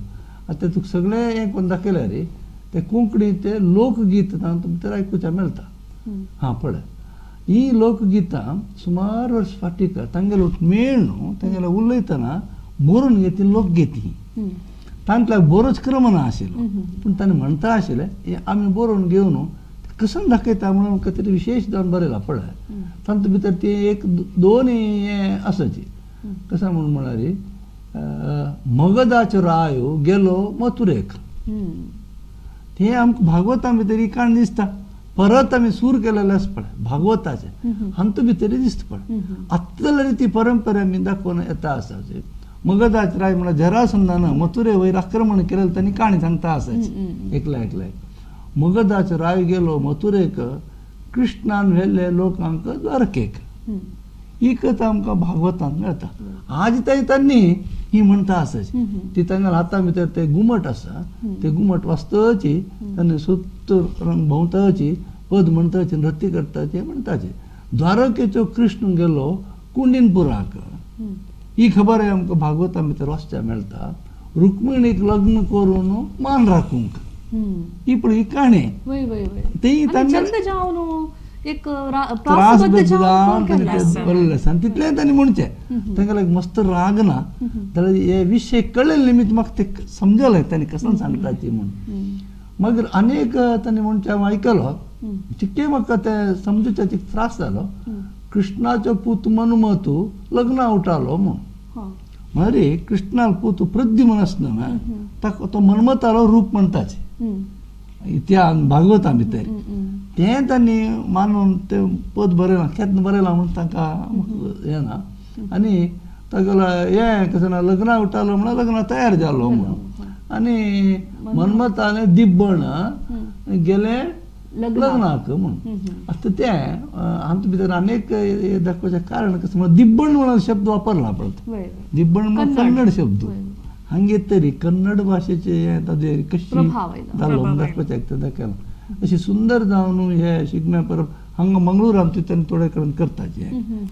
आतां तुका सगळें हें कोण दाखयल्यार रे ते कोंकणी ते लोकगीत तातूंत भितर आयकुचें मेळटा. हां पळय ही लोकगितां सुमार वर्स फाटीक तांगेलो मेळ न्हू तांगेलो उलयतना बरोवन घेती लोकगीत ही तांतल्या बरोच क्रम ना आशिल्लो पूण ताणें म्हणटा आशिल्लें हें आमी बरोवन घेवन कसो दाखयता म्हणून तरी विशेश जावन बरयलां पळय तातूंत भितर ती एक दोन हें आसाची कशें म्हूण म्हळ्यार मगधाचो रायो गेलो मथुरेक हें आमकां भागवता भितर ही काणी दिसता. परत आमी सूर केलेले आसा पळय भागवताचे हातूंत भितर दिसता पळय आतां जाल्यार ती परंपरा आमी दाखोवन येता आसा. मगधाच राय म्हळ्यार जरासंधान मथुरे वयर आक्रमण केलें तांणी काणी सांगता आसाची एकल्या एकल्याक. मगधाचो राय गेलो मथुरेक कृष्णान व्हेल्ले लोकांक द्वारकेक ही कथा आमकां भागवतांत मेळटा. आज तांणी तांणी ही म्हणटा आसाची ती तांच्या हाता भितर ते घुमट आसा ते घुमट वाजतची तांणी सुत्त रंग भोंवताची पद म्हणटाची नृत्य करताचे म्हणटाचे. द्वारकेचो कृष्ण गेलो कुंडीनपुराक ही खबर आमकां भागवता भितर वाचच्या मेळटा. रुक्मिणीक लग्न करून मान राखूंक ही पळय ही काणी ती एक त्रास बरयल्लें आसा आनी तितलें तांणी म्हणचें तांकां मस्त राग ना जाल्यार हे विशय कळ्ळे निमित्त म्हाका ते समजलें तांणी कसो सांगता ती म्हूण. मागीर अनेक तांणी म्हणचें हांव आयकलो चिक्के म्हाका तें समजुच्या त्रास जालो. कृष्णाचो पूत मन्मथ लग्ना उठालो म्हूण. म्हळ्यार कृष्णाल पूत प्रद्युमन आसना ताका तो मन्मथालो रूप म्हणटाचे त्या भागवता भितर तें तांणी मानून तें पद बरयलां केन्ना बरयलां म्हूण तांकां हें ना. आनी तागेलो हें कशें ना लग्ना उठालो म्हणल्यार लग्ना तयार जालो म्हणून आनी मन्मथालें दिब्बण गेलें लग्नाक म्हणून. आतां तें हातूंत भितर आनीक दाखोवचें कारण कशें म्हणल्यार दिब्बण म्हणून शब्द वापरला पळय, दिब्बण म्हणून कन्नड शब्द हांगे तरी कन्नड भाशेचे हें ताजेर कशी जालो म्हूण दाखोवचें दाखयलां. अशी सुंदर जावन हे शिगम्या परब हांगा मंगळूर आमचे थोडे कडेन करताचे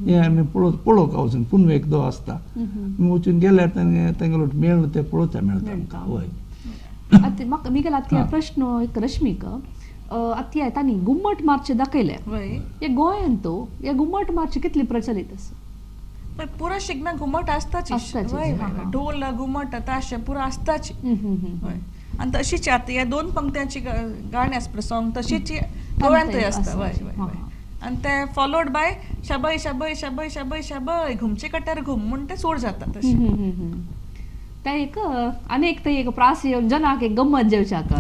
हें आमी पळोवंक वचून पुनवेक दो आसता आमी वचून गेल्यार तांगेलो मेळ ते पळोवच्या मेळटा आमकां. हय आतां म्हाका मिगेल आतां प्रश्न एक रश्मीक आतां तांणी घुमट मार्च दाखयले हे गोंयांत तो हे घुमट मार्च कितली प्रचलित आसा? पुरा शिगम्या घुमट आसताच, ढोल घुमट ताशे पुरा आसताच. आनी तशीच आतां ह्या दोन पंक्त्यांची गाणी आसा पळय सॉंग तशीच गोव्यांतूय आसता. वय वय. आनी ते फॉलोड बाय शबै शबै शबै शबै शबै घुमचे कट्यार घुम म्हूण ते सूर जाता तशें. ते एक आनी एक ते एक प्रास येवन जनाक एक गम्मत जेवच्याक.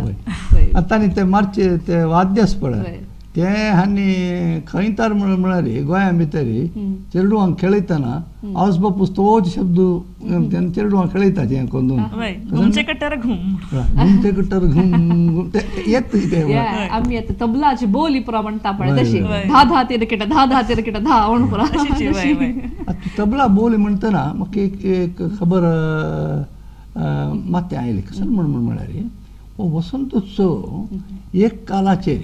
आतां आनी ते मारचे ते वाद्य आसा पळय ते आनी खंय तर म्हळ्यार गोंया भितर चेरडुवांक खेळयतना आवस बापूस तोच शब्द चेरडुवांक खेळयता हें कोंदून घुमचे कट्यार घुम घुमचे कट्यार घुम येत ते आमी आतां तबलाची बोली पुरा म्हणटा पळय तशी धा धा तिरकेटा धा धा तिरकेटा धा म्हण पुरा. आतां तबला बोली म्हणटना म्हाका एक एक खबर मात्तें आयली कशें म्हण म्हळ्यार हो वसंतोत्सव एक कालाचेर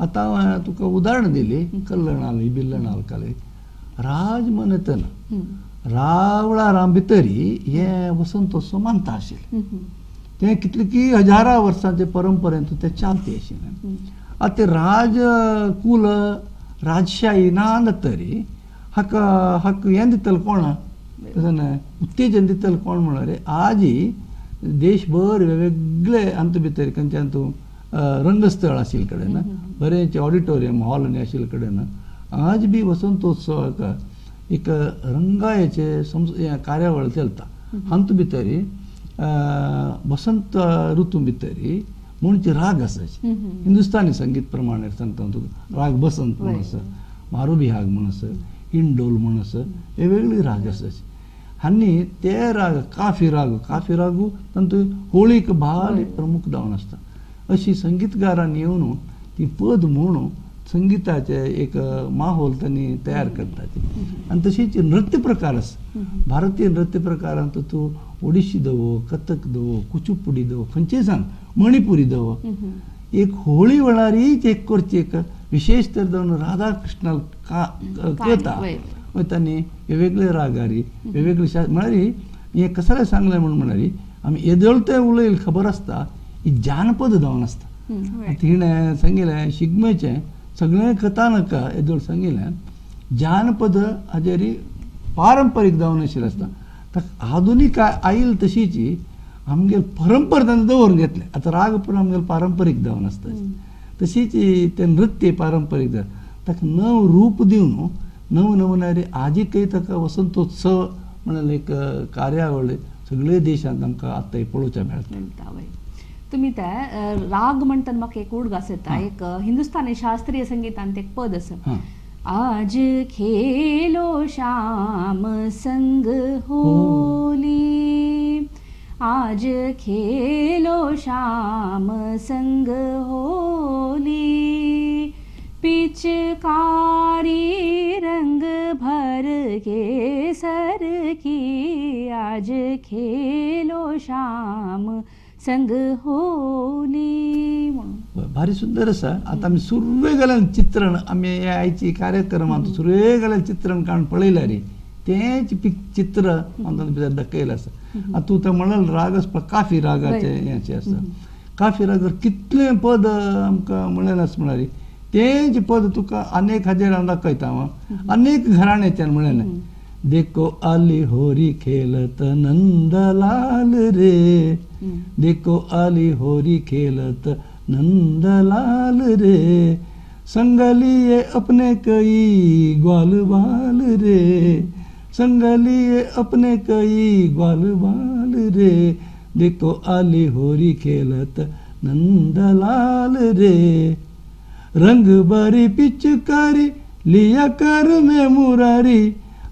आतां तुका उदाहरण दिली कल्लणाल बिल्लणाल काले राजमनतन रावळारां भितरी हे वसंतोत्सव मानता आशिल्ले तें कितले की हजारा वर्सांचे परंपरेन तें चालती आशिल्लें. आतां ते राजकूल राजशाही ना जातरी हाका हाका हें दितले कोण कशें न्हय उत्तेजन दितले कोण म्हळ्यार आजी देशभर वेगवेगळे हातूंत भितर खंयच्यान तूं रंगस्थळ आशिल्ले कडेन बरेंच ऑडिटोरियम हॉल आनी आशिल्ले कडेन आज बी वसंतोत्सवाक एक रंगायेचे कार्यावळ चलता. हातूंत भितर वसंत ऋतू भितर म्हणचे राग आसाचे हिंदुस्तानी संगीत प्रमाणे सांगता तुका राग बसंत म्हूण आसा, मारू बिहाग म्हूण आसा, इंडोल म्हूण आसा, हे वेगवेगळे राग आसाचे. आनी ते राग काफी राग काफी रागू तातूंत होळीक भारी प्रमुख जावन आसता. अशी संगीतकारांनी येवन ती पद म्हणून संगीताचे एक माहोल तांणी तयार करतात. आनी तशीच नृत्य प्रकार आसा भारतीय नृत्य प्रकारांत तूं ओडिशी दवो, कथक दवो, कुचुपुडी दवो, खंयचेय सांग मणिपुरी दवो एक होळी वेळारीच एक करची एक विशेष तर जावन राधा कृष्णाक कथा मागीर तांणी वेगवेगळे रागारी वेगवेगळे म्हळ्यार हें कसलें सांगलें म्हूण म्हळ्यार आमी येदोळ तें उलयल खबर आसता ही जानपद जावन आसता. तिणें सांगिल्लें शिगम्याचें सगळें कथानक येदोळ सांगिल्लें जानपद हाजेर पारंपरीक जावन आशिल्लें आसता. ताका आधुनीक आयल तशीच आमगेर परंपरा तांणी दवरून घेतलें. आतां राग पण आमगेर पारंपरीक जावन आसता तशीच तें नृत्य पारंपरीक जावन ताका नव रूप दिवन नव नव नारी आजीकय ताका वसंतोत्सव म्हणल्यार एक कार्यावळ सगळे देशांत आमकां आतां पळोवच्या मेळटा. तुमी ते राग म्हणटात म्हाका एक उडगास येता एक हिंदुस्तानी शास्त्रीय संगीतांत एक पद आसा आज खेलो श्याम संग होली आज खेलो श्याम संग होली पिचकारी रंग भर के सर की आज खेलो श्याम संग होली म्हणून भारी सुंदर आसा. आतां आमी सुर्वे गेल्यान चित्रण आमी हे आयची कार्यक्रमांत सुर्वे गेल्यान चित्रण काडून पळयल्यार तेंच चित्र आमकां भितर दाखयलें आसा. आतां तूं तें म्हणल राग आसता काफी रागाचें हें आसा काफी रागार कितलें पद आमकां म्हणलें आसा म्हळ्यार तेंच पद तुका अनेक हाजेर हांव दाखयता हांव अनेक घराण्याच्यान म्हणलें देखो आली होरी खेलत नंदलाल रे देखो आली होरी खेलत नंदलाल रे संग लिए अपने कई ग्वाल बाल रे, संग लिए अपने कई ग्वाल बाल रे, देखो आली होरी खेलत नंदलाल रे। रंग भरी पिचकारी लिया कर में मुरारी,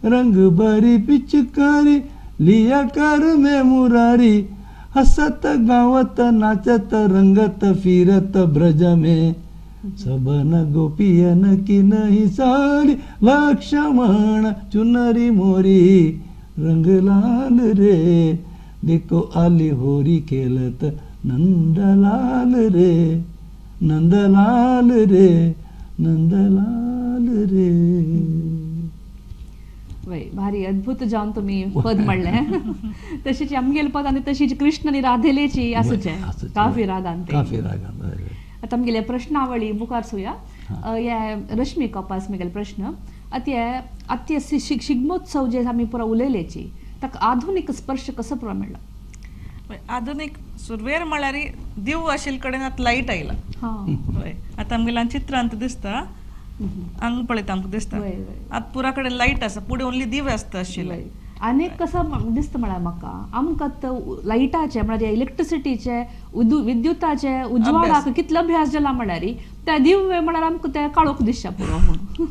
रंग भरी पिचकारी लिया कर में मुरारी, हसत गावत नाचत रंगत फिरत ब्रज में, सबन गोपियन की नहीं सारी, लक्ष्मण चुनरी मोरी रंग लाल रे, देखो आली होरी खेलत नंदलाल रे, नंदलाल रे, नंदलाल रे। वय भारी अद्भुत जावन तुमी पद म्हणलें. तशीच आमगेल पद आनी तशीच कृष्ण आनी राधेलेची आसूचें काफी रागान, काफी रागान. आतां आमगेले प्रश्नावळी मुखार सुया. हे रश्मी कपास मुगेले प्रश्न आतां आतां शिगमोत्सव जे आमी पुरा उलयलेची ताका आधुनीक स्पर्श कसो पुरो मेळ्ळा? आधुनीक सुरवेर म्हळ्यार दीव आशिल्ले कडेन आतां लायट आयला. हय, आतां आमगेल्या चित्रांत दिसता, हांगा पळयता आमकां दिसता आतां पुरा कडेन लायट आसा, फुडें ओन्ली दिवे आसता आशिल्ले. आनी कसो दिसता म्हळ्यार म्हाका आमकां लायटाचे म्हळ्यार इलेक्ट्रिसिटीचे विद्युताचे उजवाडाक कितलो अभ्यास जाला म्हळ्यार त्या दिवे म्हळ्यार आमकां ते काळोख दिसता पुरो म्हणून.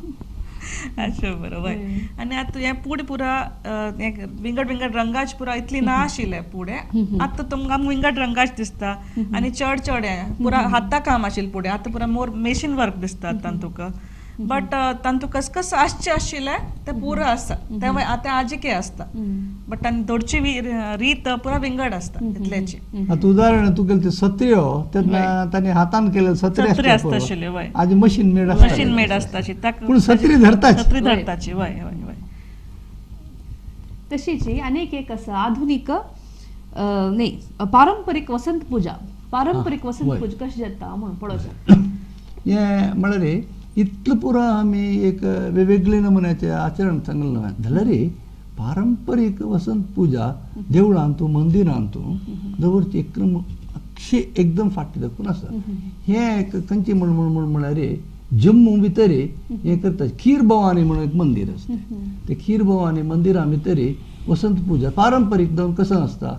अशें बरोबर. आनी आतां हें पुढे पुरा विंगड विंगड रंगाचे पुरा इतली ना आशिल्लें फुडें, आतां तुमकां आमकां विंगड रंगाचे दिसता आनी चड चड हें पुरा हाता काम आशिल्लें फुडें, आतां पुरा मोर मेशीन वर्क दिसता तांतूक. बट तांतू कस कस आसचें आशिल्लें तें पुरा आसता, तें आतां आजिके आसता, बट तांणी दोडची रीत पुरा विंगड आसता तितल्याची. आतां उदाहरण तुगेले ते सत्र्यो तेन्ना तांणी हातान केले सत्रे आसता आशिल्ले, वय. आज मशीन मेड आसता, मशीन मेड आसता, पूण सत्री धरता, सत्री धरताची. वय वय वय. तशीच आनीक एक आसा आधुनीक न्ही पारंपरीक वसंत पुजा. पारंपरीक वसंत पुजा कशी जाता म्हणून पळोवचें. हें म्हळ्यार इतलें पुरा आमी एक वेगवेगळे नमुन्याचें आचरण सांगलें न्हय, जाल्यार पारंपरीक वसंत पुजा देवळांतू मंदिरांतू दवरची एकदम अक्षे एकदम फाटी दाखोवन आसा. हें एक खंयची म्हण म्हण म्हळ्यार जम्मू भितर हें करता. खीर भवानी म्हणून एक मंदीर आसता, ते खीर भवानी मंदिरा भितर वसंत पुजा पारंपरीक जावन कसो आसता,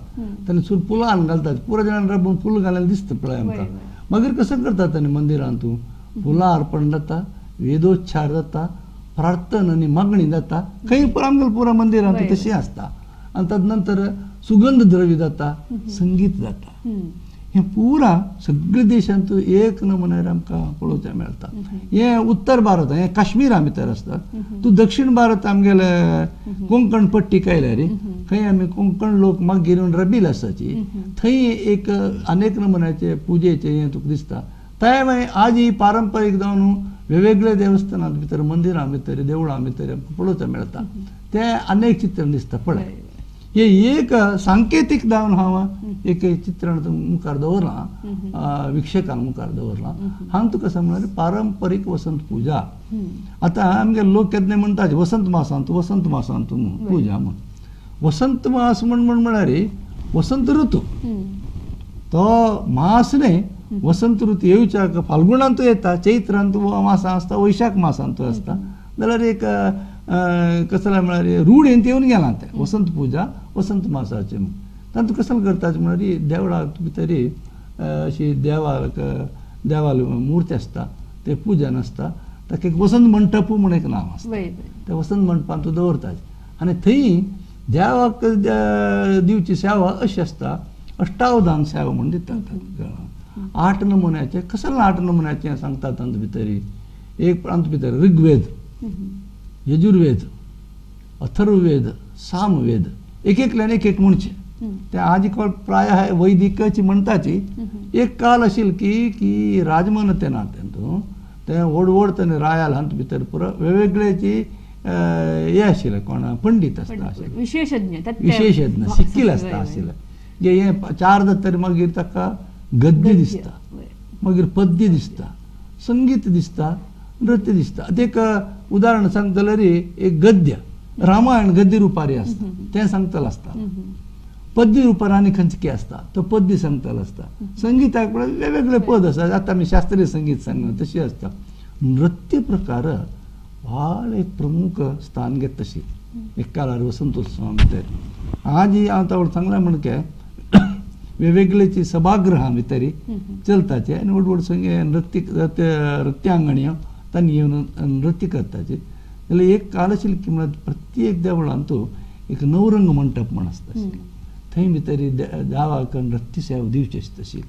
ताणें सुर फुलान घालतात, पुरा जाणां राबून फूल घालून दिसता पळय आमकां. मागीर कसो करतात ताणें मंदिरांतू फुलां अर्पण जाता, वेदोच्चार जाता, प्रार्थना आनी मागणी जाता, खंय आमगेल्या पुरा मंदिरांत तशें आसता. आनी तद नंतर सुगंध द्रव्य जाता, संगीत जाता. हें पुरा सगळे देशांत एक नमुन्यार आमकां पळोवचें मेळटा. हें उत्तर भारत, हें काश्मीरा भितर आसता. तूं दक्षिण भारत आमगेले कोंकण पट्टी कायल्यार खंय आमी कोंकण लोक मागीर येवन रबील आसाची, थंय एक अनेक नमुन्याचे पुजेचें हें तुका दिसता. ते मागीर आज ही पारंपरीक जावन वेगवेगळ्या देवस्थानां भितर मंदिरां भितर देवळां भितर आमकां पळोवचें मेळटा. तें अनेक चित्रण दिसता पळय. हे एक सांकेतीक जावन हांव एक चित्रण मुखार दवरलां, विक्षकां मुखार दवरलां. हांगा तुका सांगल्यार पारंपरीक वसंत पुजा. आतां आमगे लोक केन्ना म्हणटा वसंत मासांत, वसंत मासांत पुजा म्हण. वसंत मास म्हण म्हण म्हळ्यार वसंत ऋतू, तो मास न्हय. वसंत ऋतू येवच्याक फाल्गुणांतू येता, चैत्रांत मासां आसता, वैशाख मासांतू आसता. जाल्यार एक कसलें म्हळ्यार रूढ हें येवन गेलां तें वसंत पुजा वसंत मासाचें. तातूंत कसलें करतात म्हळ्यार देवळां भितर अशी देवाक देवाल मूर्ती आसता, ते पुजन आसता, ताका एक वसंत मंटप म्हूण एक नांव आसता. त्या वसंत मंटपांत दवरतात आनी थंय देवाक दिवची सेवा अशी आसता, अष्टावधान सेवा म्हूण दितात. 8 नमुन्याचे, कसलें 8 नमुन्याचे सांगतात तातूंत भितर. एक तातूंत भितर ऋग्वेद, यजुर्वेद, अथर्ववेद, सामवेद, एक एकल्यान एक एक म्हणचें. ते आज प्राय वैदिकची म्हणटाची. एक काल आशिल्लो की की राजमन ते ना तेंतू ते व्हड व्हड तेणे रायाल हातूंत भितर पुरो वेगवेगळ्याची हे आशिल्ले, कोण पंडीत आसता आशिल्ले, विशेषज्ञ, विशेषज्ञ शिकिल्ले आसता आशिल्ले. जे हें 4 जातरी मागीर ताका गद्य दिसता, मागीर पद्य दिसता, संगीत दिसता, नृत्य दिसता. आतां एक उदाहरण सांगता जाल्यार एक गद्य रामायण गद्य रुपारी आसता, तें सांगतलो आसता. पद्य रुपार आनी खंयचें कितें आसता तो पद्य सांगतलो आसता. संगीताक वेगवेगळे पद आसा, आतां आमी शास्त्रीय संगीत सांगना तशें आसता. नृत्य प्रकार भाळ एक प्रमुख स्थान घेता तशी एक काळार वसंतोत्सवा भितर. आज हांव तावळ सांगलां म्हणके वेगवेगळेची सभागृहां भितर चलताचे आनी व्हड व्हड संगे नृत्य नृत्यांगण्यो तांणी येवन नृत्य करताचे. जाल्यार एक काळ आशिल्लो की म्हळ्यार प्रत्येक देवळांत एक नवरंग मंटप म्हण आसता थंय भितर देवाक नृत्य सेवा दिवची आसता तशी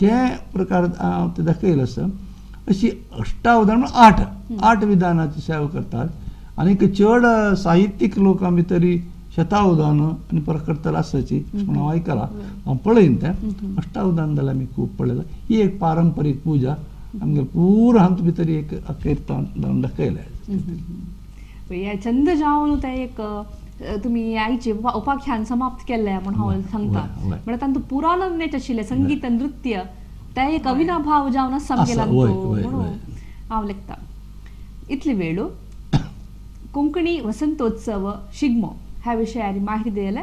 ते प्रकार हांव ते दाखयलें आसा. अशी अष्टावधान म्हळ्यार आठ विधानाची सेवा करतात आनीक चड साहित्यीक लोकां भितर शतावधान आनी प्रकर्तल आसाची म्हूण हांव आयकलां, हांव पळयन तें. अष्टावधान जाल्यार आमी खूब पळयलां. ही एक पारंपरीक पुजा आमगे पुरो हातूंत भितर एक कीर्तन दाखयलें. हे छंद जावन तें एक तुमी आयचे उपाख्यान समाप्त केल्लें म्हूण हांव सांगता. म्हळ्यार तांतूं पुरानन्यच आशिल्लें संगीत नृत्य तें एक अविनाभाव जावन आसा आमगेल्या म्हणून हांव लेखता. इतले वेळू कोंकणी वसंतोत्सव शिगमो ह्या विशयार माहिती दिले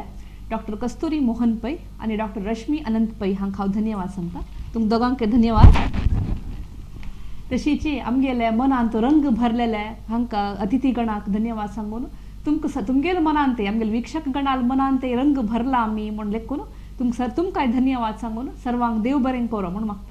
डॉक्टर कस्तुरी मोहन पै आनी डॉक्टर रश्मी अनंत पै हांकां हांव धन्यवाद सांगता. तुमकां दोगांकय धन्यवाद. तशीच आमगेले मनांत रंग भरलेले हांकां अतिथीगणाक धन्यवाद सांगून तुमकां तुमगेले मनांत आमगेले वीक्षक गणाल मनांत रंग भरला आमी म्हूण लेखून तुमकां तुमकांय धन्यवाद सांगून सर्वांक देव बरें करो म्हूण मागता.